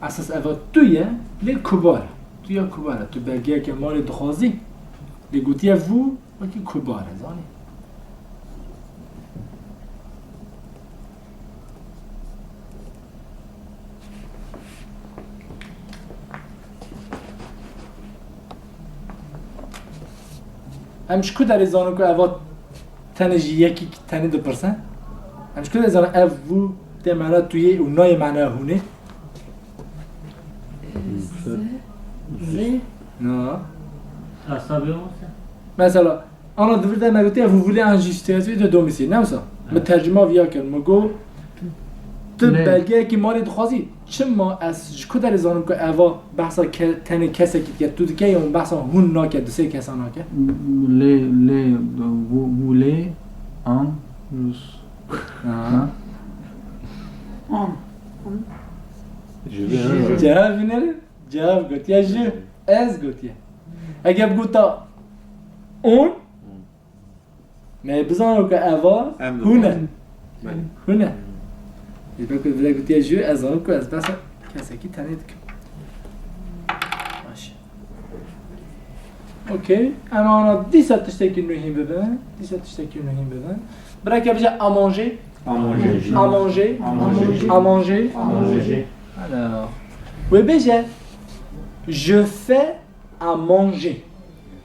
Esas eva tu ye, lê kubar e. Tu ya kubar e. Tu belgeyeke malê dixwazî, lê gotiye vous, wekî kubar e, zanî? Em ji ku derê zanin ku eva tenê ji yekî tenê dipirse? Em ji ku derê zanin ev vous tê mena tu yê û nayê mena hûn ê? Zê. Na. Mesela, Ana di vir de me gotiye, vous voulez un justificatif de domicile. Ne wisa? Min tercuma viya kir. Min got, tu belgeyekî malê dixwazî. Çima ez ji ku derê zanim ku eva behsa ke-, tenê kesekî dike, tu dike, yan behsa hûn nake, du sê kesa nake? Lê, lê, vous, vous voulez un, Ha. An. Cevap bînere. Cevap gotiye ji. Ez gotiye. Eger bigota on, me bizano ke eva Em hûn e. dixwazin. Belê. Hûn e. Ji ber ku vire gotiye ji, ez zanim ku ez behsa kesekî tenê dikim. Baş. Okey. Em ana dîsa tiştekî nû hîn bibin. Dîsa tiştekî nû hîn bibin. Bireke bije à manger. À manger. À manger. À manger. À manger. À manger. Alors. Wê bêje, je fais à manger.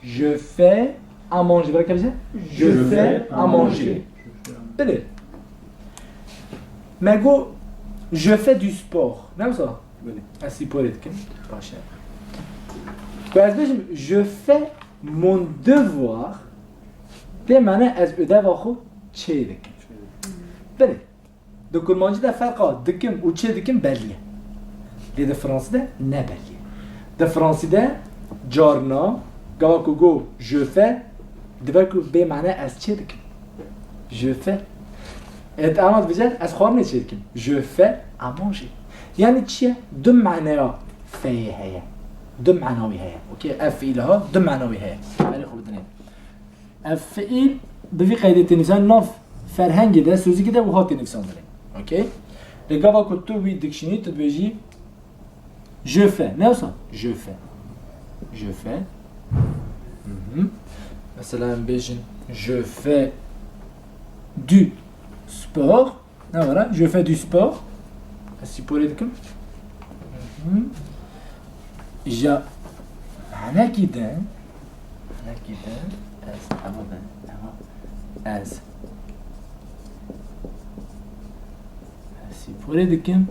Je fais à manger. Bireke bije, je fais à manger. Belê. Me got, je fais du sport. Ne wisa? Belê. Ez sporê dikim. Baş e. Ku ez bêjim, je fais mon devoir, tê mane ez ödeva xwe çê dikim. Belê. Di kurmancî de ferqa dikim û çê dikim belî ye. Lê di fransî de ne belî ye. Di fransî de carna, gava ku got je fais, dibe ku bê mane ez çê dikim. Je fais. Et ama dibêje ez xwarinê çê dikim. Je fais à manger. Yani çi ye? Du maneya feyê heye. Du mana wî heye. Okey, ev fiîl ha, du mana wî heye. Belê xwe bidinê. Ev fiîl bi vî qeydê tê nivîsan, nav ferhengê de, sözlükê de wiha tê nivîsandinê. Okey? Lê gava ku tu wî dikişînî, tu dibêjî, je fais. Ne wisa? Je fais. Je fais. Mhm. Mesela em bêjin, je fais du sport. Ne were? Je fais du sport. Ez sporê dikim. Mhm. Îja henekî din, henekî din, ez, hema din, hema ez, ez sporê dikim.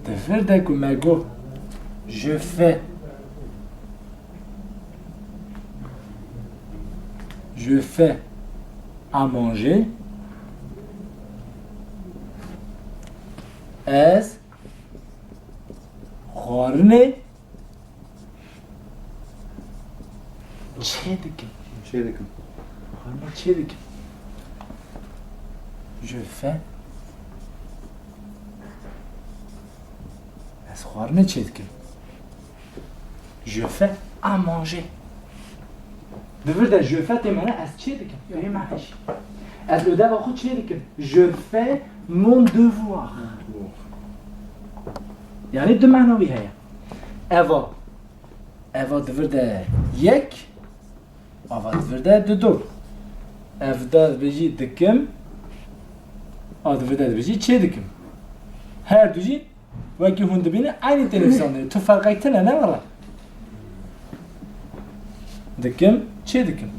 Di vir de ku me got, je fais, je fais à manger. Ez xwarinê çê dikim. Çê dikim. Xwarinê çê dikim. Je fais. Ez xwarinê çê dikim. Je fais à manger. Di vir de je fais tê mane ez çê dikim. Bê mane jî. Ez ödeva xwe çê dikim. Je fais mon devoir. Yani du mana wî heye. Eva. Eva di vir de yek. Ava di vir de du do. Ev da dibêjî dikim. A di vir de dibêjî çê dikim. Her du jî Wekî hûn dibînin, eynî televîzyon de. Tu ferqek tune, ne were? Dikim, çê dikim.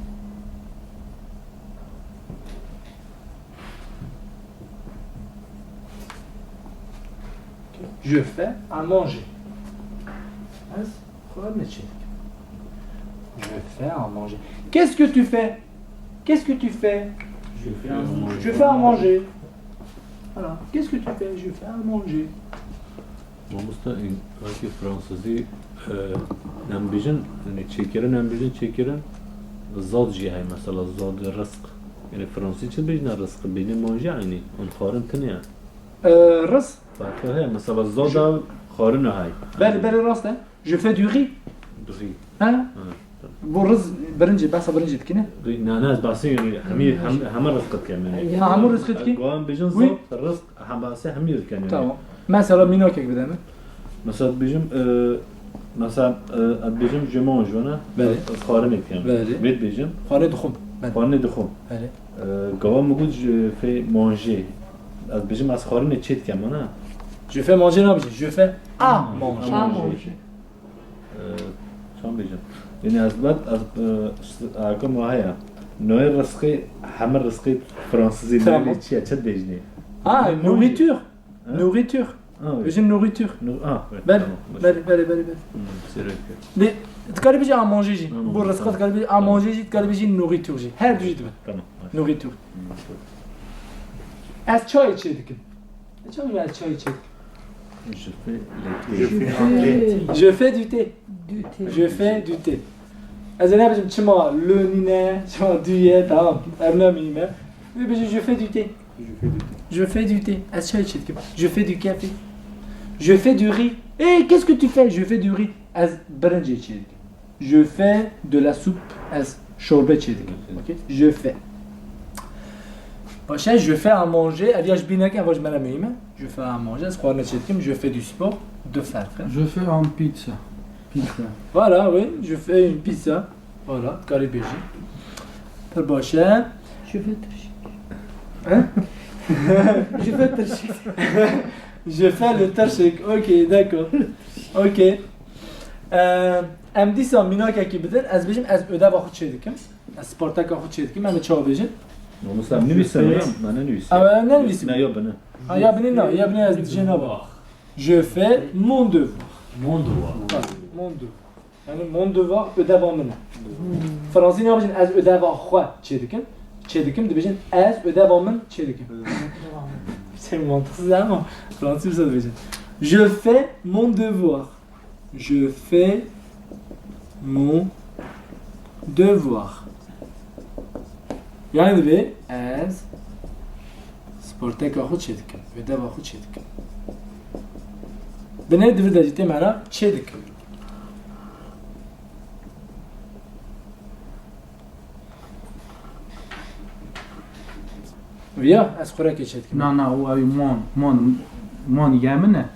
Je fais à manger. Ez xwarinê çê dikim. Je fais à manger. Qu'est-ce que tu fais? Qu'est-ce que tu fais? Je fais à manger. Je fais à manger. Voilà. Qu'est-ce que tu fais? Je fais à manger. Mamoste, in, wekî fransizî, e, em bêjin, yani çêkirin, em bêjin çêkirin, zad jî heye, mesela zad rizq. Yani fransî çi bêjine rizq? Bêjine manger, yani, an xwarin tune ye. E, rizq? Farkı heye, mesela zad a xwarin heye. Belê, belê, rast e. Je fais du riz. Du riz. Ha? Ha, tamam. Bu riz, birincî, behsa birincî dikine. Riz, ne, ne, ez behsê, yani, hemî, hem, hemî rizq dikim, yani. Ha, hemî rizq dikî? Guan bêjin zad, rizq, hem behsê hemî dikim, yani. Tamam. Mesela mînakek bide min. Mesela bêjim, e, mesela, e, ez bêjim je mange, ne? Belê. Ez xwarinê dikim. Belê. Vê dibêjim. Xwarinê dixwim. Belê. Xwarinê dixwim. Belê. E, gava min got je fais manger. Ez bêjim ez xwarinê çê dikim, ne? Je fais manger nabêjim. Je fais à manger. À manger. E, çawa bêjim? Yani ez bet, ez, e, işte, akım heye. Noyê rizqê, hemî rizqê fransizî, tamam, noyê çi ye, çi dibêjinê? Ha, nourriture. Ha? Nourriture. Ha, bêjin nourriture. No-, ha, evet, belê, tamam, baş. Belê, belê, belê, belê. Hmm, sereke. Lê, dikarî bêjî à manger jî. Tamam, bu rizqa tamam. Dikarî bêjî à manger jî, dikarî bêjî nourriture jî. Her du jî dibe. Tamam, baş. Nourriture. Hmm, baş. Ez çayê çê dikim. E, çawa ez çayê çê dikim? Je fais le thé. Je fais un thé. Je fais du thé. Du thé. Je fais du thé. Ez ê nebêjim çima le nîne, çima du ye, tamam. Ev ne muhîm e. Wê bêjî je fais du thé. Je fais du thé. Je fais du thé. Ez çayê çê dikim. Je fais du café. Je fais du riz. Eh, qu'est-ce que tu fais? Je fais du riz. Ez birincê çê dikim. Je fais de la soupe. Ez şorbe çê dikim. Ok. Je fais. Baş e, je fais à manger. Ev ya ji bîr neke, ev ji me re muhîm e. Je fais à manger. Ez xwarinê çê dikim. Je fais du sport. Du ferq e. Je fais un pizza. Pizza. Voilà, oui. Je fais une pizza. Voilà, dikarî bêjî. Pir baş e. Je fais tirşik. Hein? Je fais tirşik. Je fais le tirşik. Ok, d'accord. Ok. Ee, em dîsa mînakekî bidin. Ez bêjim, ez ödeva xwe çê dikim. Ez sparteka xwe çê dikim. Em ê çawa bêjin? Mamoste, em nivîsin, je fais, ya? Me nenivîsî. Ew, em nenivîsî. Ne, ya binê. Ha, ya binê na, ya binê ez jê nabim. Je fais mon devoir. Mon devoir. Ha, mon devoir. Yani mon devoir ödeva min e. Fransî nabêjin ez ödeva xwe çê dikim. Çê dikim, dibêjin ez ödeva min çê dikim. Şey mantıksız ama Fransız wisa dibêjin. Je fais mon devoir. Je fais mon devoir. Yani divê ez sporteka xwe çê dikim, ödeva xwe çê dikim. Binê di vir de jî tê mena çê dikim. Viya, ez xurekê çê dikim. Na, na, o ew mon, mon, mon ye min e.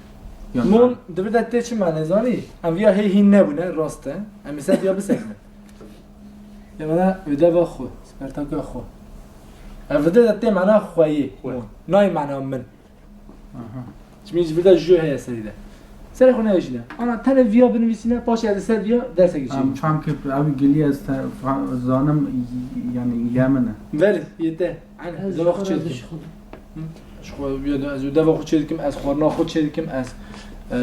Ya mon, na. Di vir de tê çi mane zanî? Em viya hê hîn nebûne, rast e. Em ê ser viya bisekine. Ya mena ödeva xwe, spartaka xwe. Ev vir de tê mena xweyê. Xwe. Mon. Nayê mena min. Aha. Çimî ji vir de je heye serî de. Serê xwe nehêjîne. Ana tenê viya binivîsîne, paşê ez li ser viya dersekî çêbû. Em çamkê ew gilî ez te fa-, zanim, yani ye min e. Belê, yê te. Aynen. Ez ji xwe re dişixulîm. Hı? Ji xwe, ya da ez ödeva xwe çê dikim, ez xwarina xwe çê dikim, ez, e,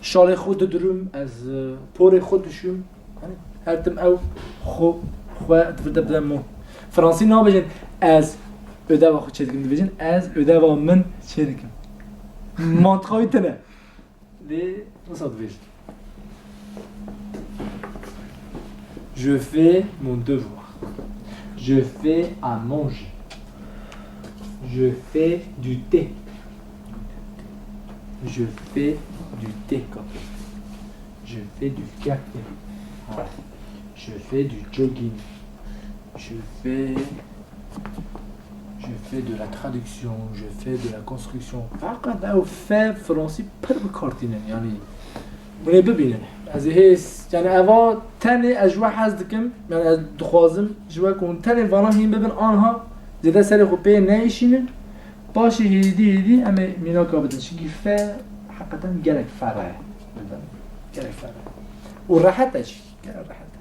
şalê xwe didirim, ez, e, porê xwe dişim. Hani her tim ew xwe, xwe di vir de bide mon. Fransî nabêjin ez ödeva xwe çê dikim, dibêjin ez ödeva min çê dikim. Mantıqa wî tune. Lê wisa dibêjin. Je fais mon devoir. Je fais à manger. Je fais du thé. Je fais du thé. Je fais du café. Je fais du jogging. Je fais, je fais de la traduction. Je fais de la construction. Feqet ew fe fransî pir bi kar tînin. Yani, hûn ê bibînin. Ez ê hês, yani, eva tenê ez ji we hez dikim. Yani, ez dixwazim ji we ku hûn tenê vana hîn bibin, anha zêde serê xwe pê neyêşînin. Paşê hêdî hêdî em ê mînaka bidin. Çimkî fe Heqeten gelek ferre. Gelek ferre. Û rehet e jî. Gelek rehet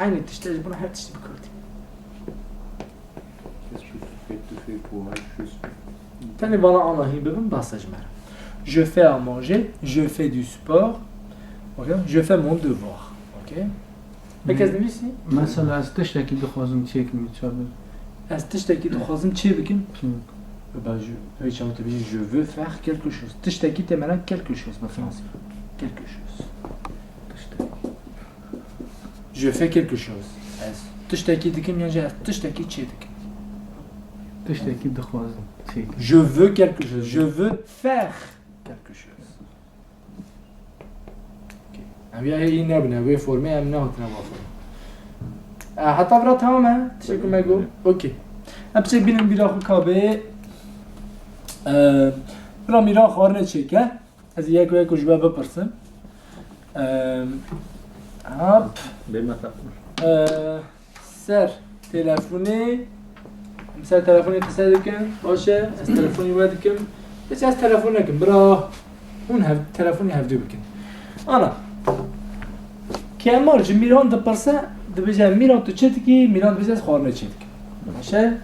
e. Eynî tişt e, ji bo her tiştî bi kurdî. Qu'est-ce que tu fais, tu fais quoi, juste? Tenê vana ana hîn bibin, behsa ji me re. Je fais à manger, je fais du sport, ok? Je fais mon devoir, ok? Peki ez nivîsî? Mesela ez tiştekî dixwazim çêkim, çabe. Ez tiştekî dixwazim çê bikim? Çê bikim. Ben, je, ew çawa tu bêjî, je veux faire quelque chose. Tiştekî tê mena quelque chose bi fransî. Quelque chose. Tiştekî. Je fais quelque chose. Ez tiştekî dikim yan jî ez tiştekî çê dikim. Tiştekî dixwazim çêkim. Je veux quelque chose. Je veux faire quelque chose. Okey. Ev ya hê yî nebin, ev wê formê em nehatine va formê. E, heta vira tamam e, tiştê ku me got. Okey. Em biçek bînin bîra xwe kabê. E, bira mîra xwarine çêke. Ez yek yek ji we bipirsim. E, hap. Bê me teqûr. E, Ser telefonê, em ser telefonê qise dikin, baş e, ez telefonê we dikim. Hiç ez telefon nekim, bira hûn hev, telefonê hevdû bikin. Ana, Kemal ji Mîran dipirse, dibêje, Mîran tu çi dikî? Mîran dibêje, ez xwarine çê dikim. Baş e.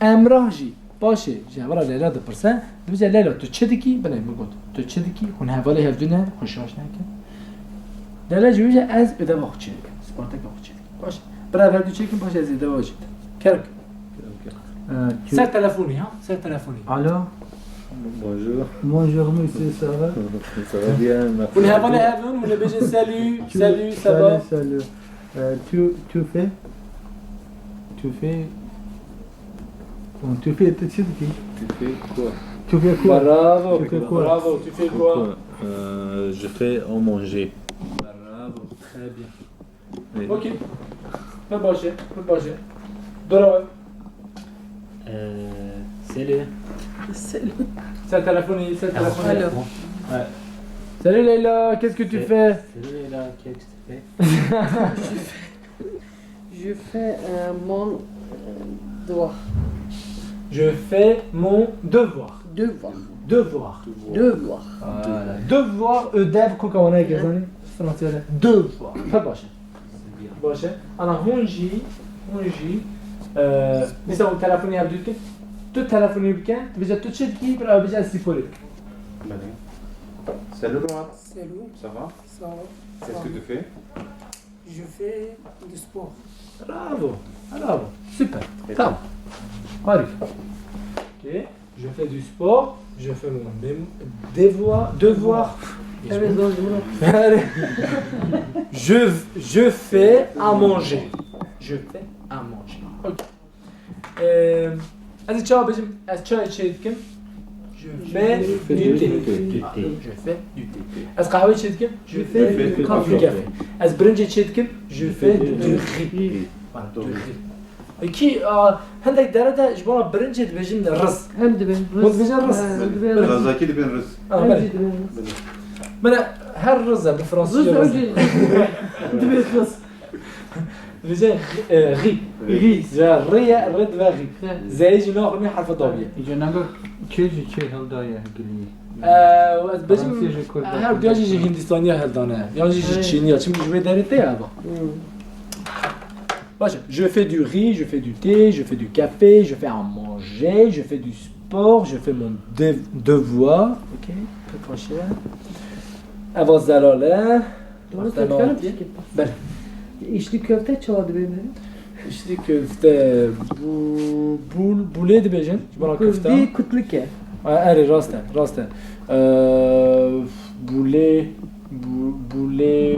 Emrah jî, Paşê ji hevala Leyla dipirse, dibêje, Leyla, tu çi dikî? Binê min got, tu çi dikî? Hûn hevalê hevdû ne, xwe şaş nekin. Leyla jî dibêje, ez êdeva xwe çêdikim, sparteka xwe çêdikim. Baş, bira hevdû çêkin, paşê ez êdeva jî dikim. Kerem. Ee, tu- Ser telefonî, ha? Ser telefonî. Alo. Bonjour. Bonjour, monsieur, ça va? Ça va bien, merci. Hûn hevalê hevdû ne, hûn ê bêjin, salut, salut, ça va? Salut, salut. Euh, tu, tu fais, tu fais, bon, tu fais, tu sais qui? Tu fais quoi? Tu fais quoi? Bravo, tu fais quoi? Bravo, tu fais quoi? Euh, je fais à manger. Bravo, très bien. Oui. Ok. Pir baş e, pir baş e. Dora we. Euh, salut. Salut. Ser telefonî, ser telefonî. Alo. Ouais. Salut Leyla, qu'est-ce que tu fais? Salut Leyla, qu'est-ce que tu fais? Je fais, euh, mon, euh, devoir. Je fais mon devoir. Devoir. Devoir. Devoir. Voilà. Devoir, ödev, koka wana, evet, zanî? Fransızca devoir. Pek baş e. Baş e. Ana hûn jî, hûn jî, e, mesela hûn telefonê hevdû dikin. Tu telefonê bike, tu bêje tu çi dikî, bira bêje ez sporê dikim. Belê. Salut Rohat. Salut. Ça va? Ça va. Qu'est-ce que tu fais? Je fais du sport. Bravo, bravo. Super. Tamam. Harika. Ok. Je fais du sport, je fais mon dé-, devoir, devoir. Evet, zor, zor. Je, je fais à manger. Je fais à manger. Ok. Ee, ez ê çawa bêjim? Ez çayê çê dikim. Je fais du thé. Je fais du thé. Ez qehweyê çê dikim. Je fais du café. Ez birincê çê dikim. Je fais du riz. Voilà, du riz. Kî, a, hindek dere de ji bona birincê dibêjin riz. Em dibên riz. Hûn dibêjin riz? He, em dibên riz. Zazakî dibên riz. Ha, em belê. Jî dibên riz. Belê. Min her riz e, bi fransîzce riz e. Riz, riz. Dibê riz. Dibêje, e, riz. Riz. Ya, riz ye, riz dibe riz. He. Zeyê jî naxwîne herfa dawî ye. Îca naga çê jî çê hildaye gilî. E, ez bêjim, fransî ji Kurd her duya jî ji Hindistaniya hildane. Yan jî ji, he, Çîniya. Çimkî ji wê derê tê eva. Hmm. Baş e. Je fais du riz, je fais du thé, je fais du café, je fais à manger, je fais du sport, je fais mon dev-, devoir. Ok, pek baş e. Eva zelal e. Doğru, matematik. Belê. Îşli köfte çawa dibê me? Îşli köfte, bu, bul, bulê dibêjin. Ji bona köfte. Kurdî kutlik e. A, erê, rast e, rast e. Ee, bulê, bu, bulê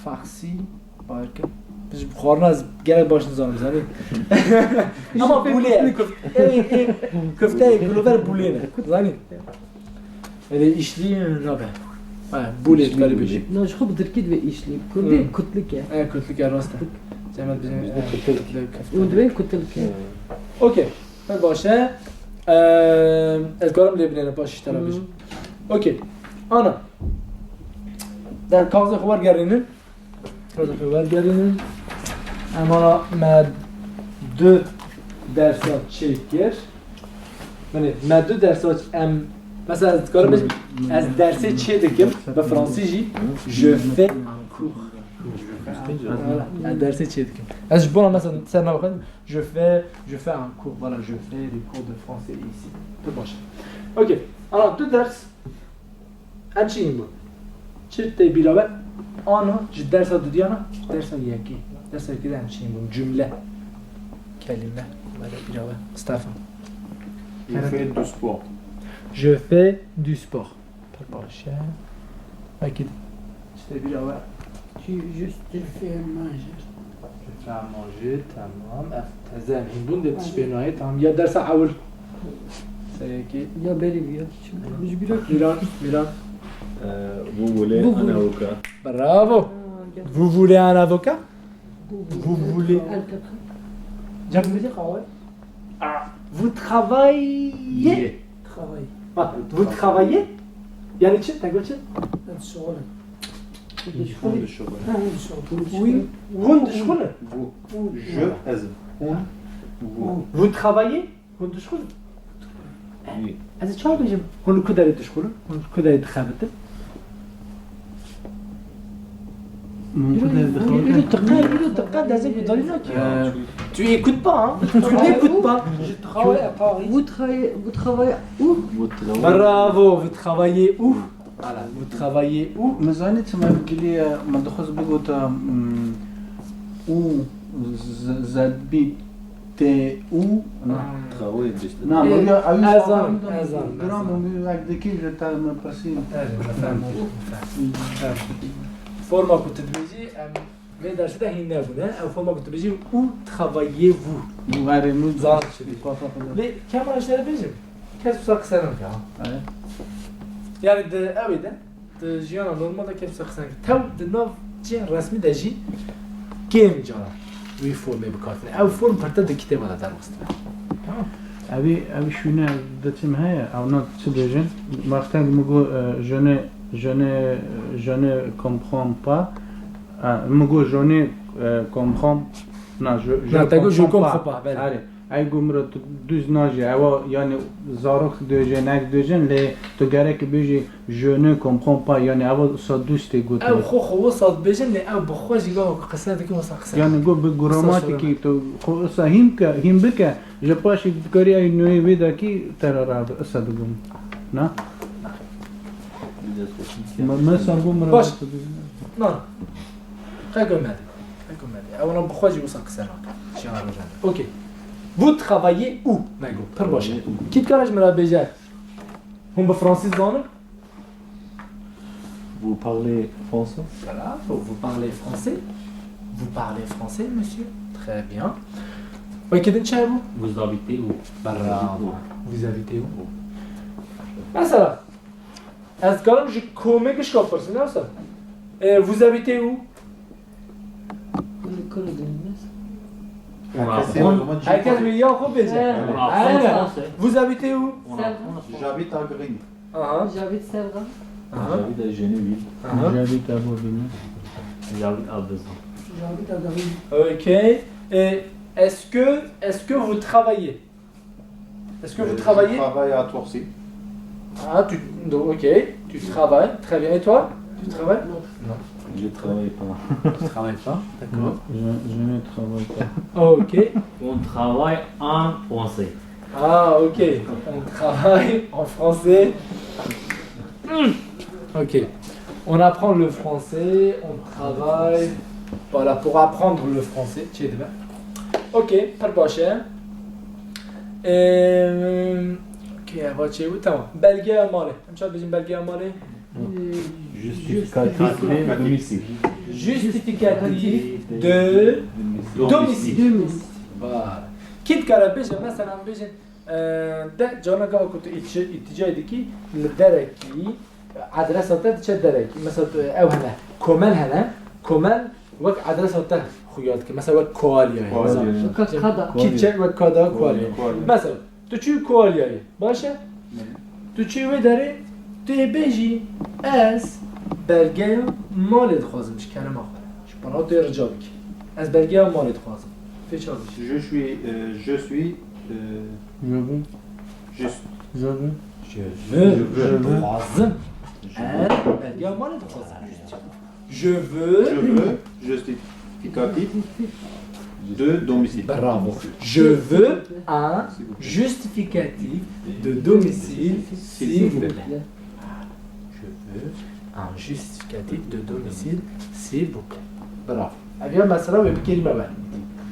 farsî. Bawer ke. Ji xwarina ez gelek baş nizanim, zanî. Ama bûlê ye. Ê, ê, köfteyê gilover bûlê ne. Zanî? Erê, îşlî nabe. Ha, bûlê, îşlî, berê bûlê. Na, ji xwe bi tirkî divê îşlî. Kurdî, hmm, kutlik e. E, kutlik e, rast e. Zehmet bizim, e, kutlik. Hûn divê kutlik e. Okey. Pek baş e. Eee, ez karim lê binêrim, paşî ji te re bêjim. Hmm. Okey. Ana. Der kaxizê xwe wergerînin. Kaxizê xwe wergerînin. Em ana me du dersa çêkir. Binê, me du dersa ç-, em Mesela ez dikarim bêjim, ez dersê çê dikim, bi fransî jî, je fais un cours. Voilà, ez dersê çê dikim. Ez ji bona mesela ser nava xwe, je fais, je fais un cours, voilà, je fais des cours de français ici. Pir baş e. Okey, ana tu ders, em çi hîn bûn? Çi tê bîra we? Ano, ji dersa dudiya na, dersa yekê. Dersa yekê de em çi hîn bûn? Cumle. Kelîme. Were bîra we. Mustafa. Je fais du sport. Je fais du sport. Pir baş e. Wekî din. Çi tê bîra we? Tu juste fais manger. Je fais à manger, tamam. Ev teze em hîn bûn, dê tişt pê nayê, tamam. Ya dersa ewil. Serê yekê. Ya berî bîya. Ji bîra kî? Miran, Miran. Vous voulez un avocat. Bravo. Vous voulez un avocat? Vous voulez. Cem, ne diyor? Ah, vous travaillez. Travail. Ha, vous travaillez. Yani çi? Te got çi? Hûn dişixulin. Hûn dişixulin. Oui. Hûn dişixulin. Vous. Je, ez. Hûn. Vous. Vous travaillez. Hûn dişixulin. Oui. Ez ê çawa bêjim? Hûn li ku derê dişixulin? Hûn li ku derê dixebitin? Îro, îro diqe, îro diqe, dezê gudarî nake. Ee, tu écoutes pas, hein? Tu n'écoutes pas. Je travaille à Paris. Vous travaillez, vous travaillez où? Bravo, vous travaillez où? Voilà, vous travaillez où? Min zanî çima gilî, e, min dixwest bigota, mm, où z-, z-, habitez-vous? Na. Travail, işte. Na, e, ew ya, ew ez zanim, ez zanim, ez zanim. Gram, ew ek dikî, je te me pirsî. Evet, efendim. Forma ku tu dibêjî, em vê dersê de hîn nebûne. Ew forma ku tu bêjî, où travaillez-vous? Erê, min zan çi dî. Lê Kemal, ji te re bêjim, kes wisa qise nake, ha. Evet. Yani di ew ê de, di jiyana normal de kes wisa qise nake. Tew di nav cihên resmî de jî kêm cara wî formê bi kar tîne. Ew form pirtir di kitêba de derxistine. Tamam. Evî, evî şûne diçim heye, ewna çi bêjin? Wextek min got, e, je ne, je ne, je ne comprends pas. E, min got, je ne, e, comprends. Na, je, je ne comprends pas. Na, te got, je comprends pas, belê. Erê. Ey got, min re tu dûz najî. Ewa, yani, zarok dibêjin, nek dibêjin, lê tu gerek bêjî, je ne comprends pas. Yani, ewa wisa dûz tê gotin. Ew xwe, xwe wisa dibêjin, lê ew bi xwe jî gava ku qise dikin, wisa qise nakin. Yani, got, bi gramatîkî tu xwe wisa hîn bike, hîn bike, ji paşî dikarî ey nûyê wê dakî te re rabe, wisa digom. Na? Me, me sa got, min re... Baş. Na. Qe gomedê. Qe gomedê. Ewana bi xwe jî wisa qise nake. Jiyana rojane. Okey. Vous travaillez où? Me got. Pir baş e. Kî dikare ji min re bêje? Hûn bi fransî zanin? Vous parlez français? Bravo, vous parlez français? Vous parlez français, monsieur? Très bien. Wekî din çi hebû? Vous habitez où? Bravo. Vous habitez où? Mesela, ez dikarim ji komê gişka pirsin, ne wisa? E, vous habitez où? Herkes wê ya xwe bêje. Aynen. Vous habitez où? J'habite à Grigny. Aha. J'habite Sèvres. Aha. J'habite à Gennevilles. Aha. J'habite à Bobigny. J'habite à Bezons. J'habite à Grigny. Ok. Et est-ce que, est-ce que vous travaillez? Est-ce que vous travaillez? Je travaille à Torcy. Ah, tu, donc, ok. Tu travailles. Très bien. Et toi? Tu travailles? Non. Non. Je travaille pas. Tu travailles pas? D'accord. Non, je, je ne travaille pas. Ok. On travaille en français. Ah, ok. On travaille en français. Hmm. Ok. On apprend le français, on travaille. Voilà, pour apprendre le français. Çêdibe. Ok, pir baş e. Eee, ok, eva çêbû, tamam. Belgeya malê. Em çawa dibêjin belgeya malê? Justificatif de domicile. Justificatif de domicile. Voilà. Kî dikare bêje, mesela bêjin, e, de carna gava ku tu îtî-, îtîcayê dikî, li derekî, adresa te diçe derekî. Mesela tu, ew hene, komel hene, komel wek adresa te xuya dike. Mesela wek Koalyayê. Koalyayê. Mesela, Wek kada. Kîçe wek kada Koalyayê. Koalyayê. Mesela, tu çûyî Koalyayê. Baş e? Ne? Tu çûyî wê derê, tu yê bêjî, ez belgeya malê dixwazim ji kerema xwe. Ji pana tu yê rica bikî. Ez belgeya malê dixwazim. Tu yê çawa bikî? Je suis, euh, je suis, euh, Je veux. Juste. Je veux. Je veux. Je veux. Dixwazim. Ez belgeya malê dixwazim. Je veux. Je veux justificatif de domicile. Bravo. Je veux un justificatif de domicile, s'il vous plaît. Je veux un justificatif de domicile, s'il vous plaît. Bravo. Ev ya mesela wê bikerî me ber.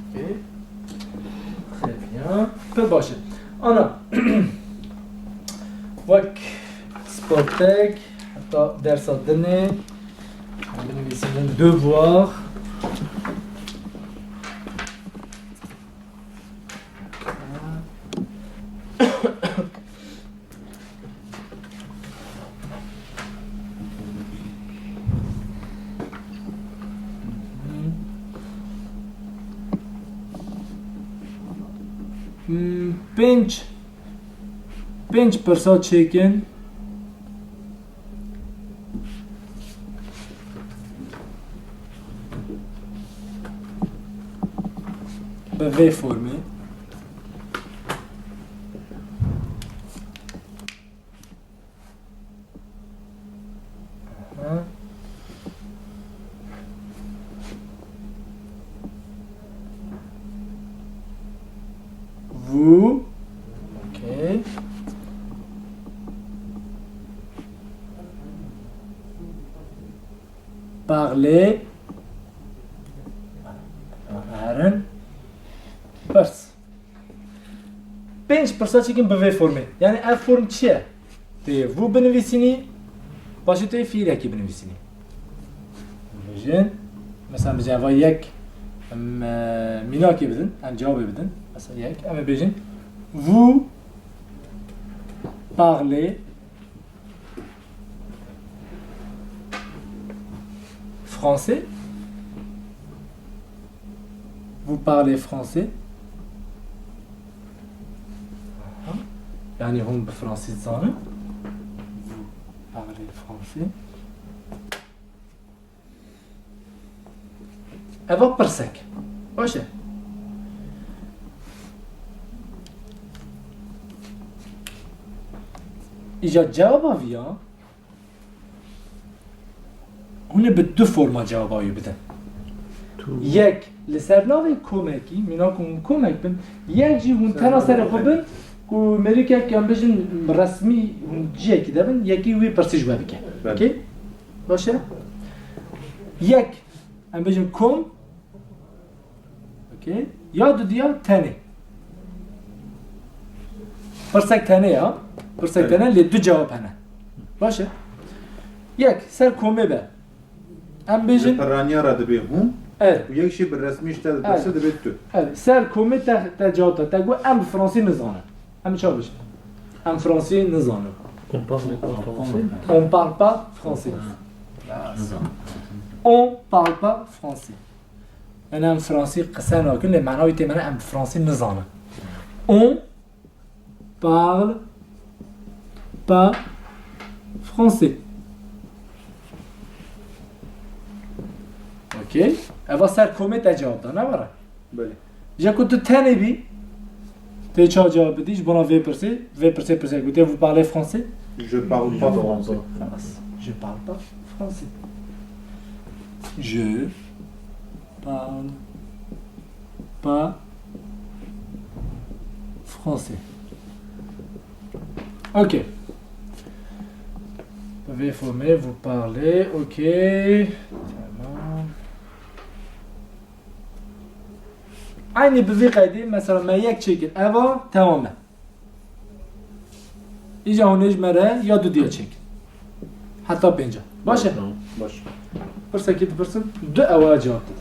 Ok. Très bien. Pir baş e. Ana. Wek sportek, heta dersa dinê, em binivîsînin devoir. Hmm, pênc, pênc pirsa çêkin. Bi vê formê. Aha. Vous. Ok. Parlez. Herin. Pirs. Pênc pirsa çêkin bi vê formê. Yani ev form çi ye? Tu yê vous binivîsînî, paşê tu yê fiîlekî binivîsînî. Bêjin, mesela, bêjin eva yek, em, e, mînakê bidin, em cewabê bidin. Mesela yek, em ê bêjin, vous parlez français? Vous parlez français? Aha. Yani hûn bi fransî dizanin? Vous parlez français? Eva pirsek. Baş e. Îca cewaba viya, hûn ê bi du forma cewaba wî bidin. Yek, li ser navê komekî, mînak hûn komek bin, yek jî hûn tena serê xwe bin, ku mêrikek, em bêjin, resmî hûn ciyekî de bin, yekî wî pirsî ji we bike. Belê. Okey? Baş e? Yek, em bêjin kom, okey? Ya dudiya tenê. Pirsek tenê ya. Pirsek, belê, tenê, lê du cewab hene. Baş e? Yek, ser komê be. Em bêjin. Li piraniya re dibê hûn. Evet. Û yek jî bi resmî ji te dipirse, evet, dibê tu. Evet. Ser komê te, te cewab da. Te got em bi fransî nizanin. Em çawa bêjin? Em fransî nizanin. On parle pas français. On parle pas français. Nizanin. On parle pas français. Yani em fransî qise nakin, lê mena wî tê mene em bi fransî nizanin. On parle pas français. Okey. Eva ser komê te cewab da, ne were? Belê. Ji ku tu tenê bî, tê çawa cewab bidî ji bona vê pirsê? Vê pirsê pirsê ku tê, vous parlez français? Je parle pas français. Xelas. Je parle pas français. Je parle pas français. Ok. Vê formê, vous parlez, ok. Tamam. Aynî bi vî qeydî, mesela me yek çêkir, eva temam e. Îca hûn ê ji me re ya dudiya çêkin. Heta pênca. Baş e? Tamam, baş. Pirsekî dipirsin, du ewa cewab didin.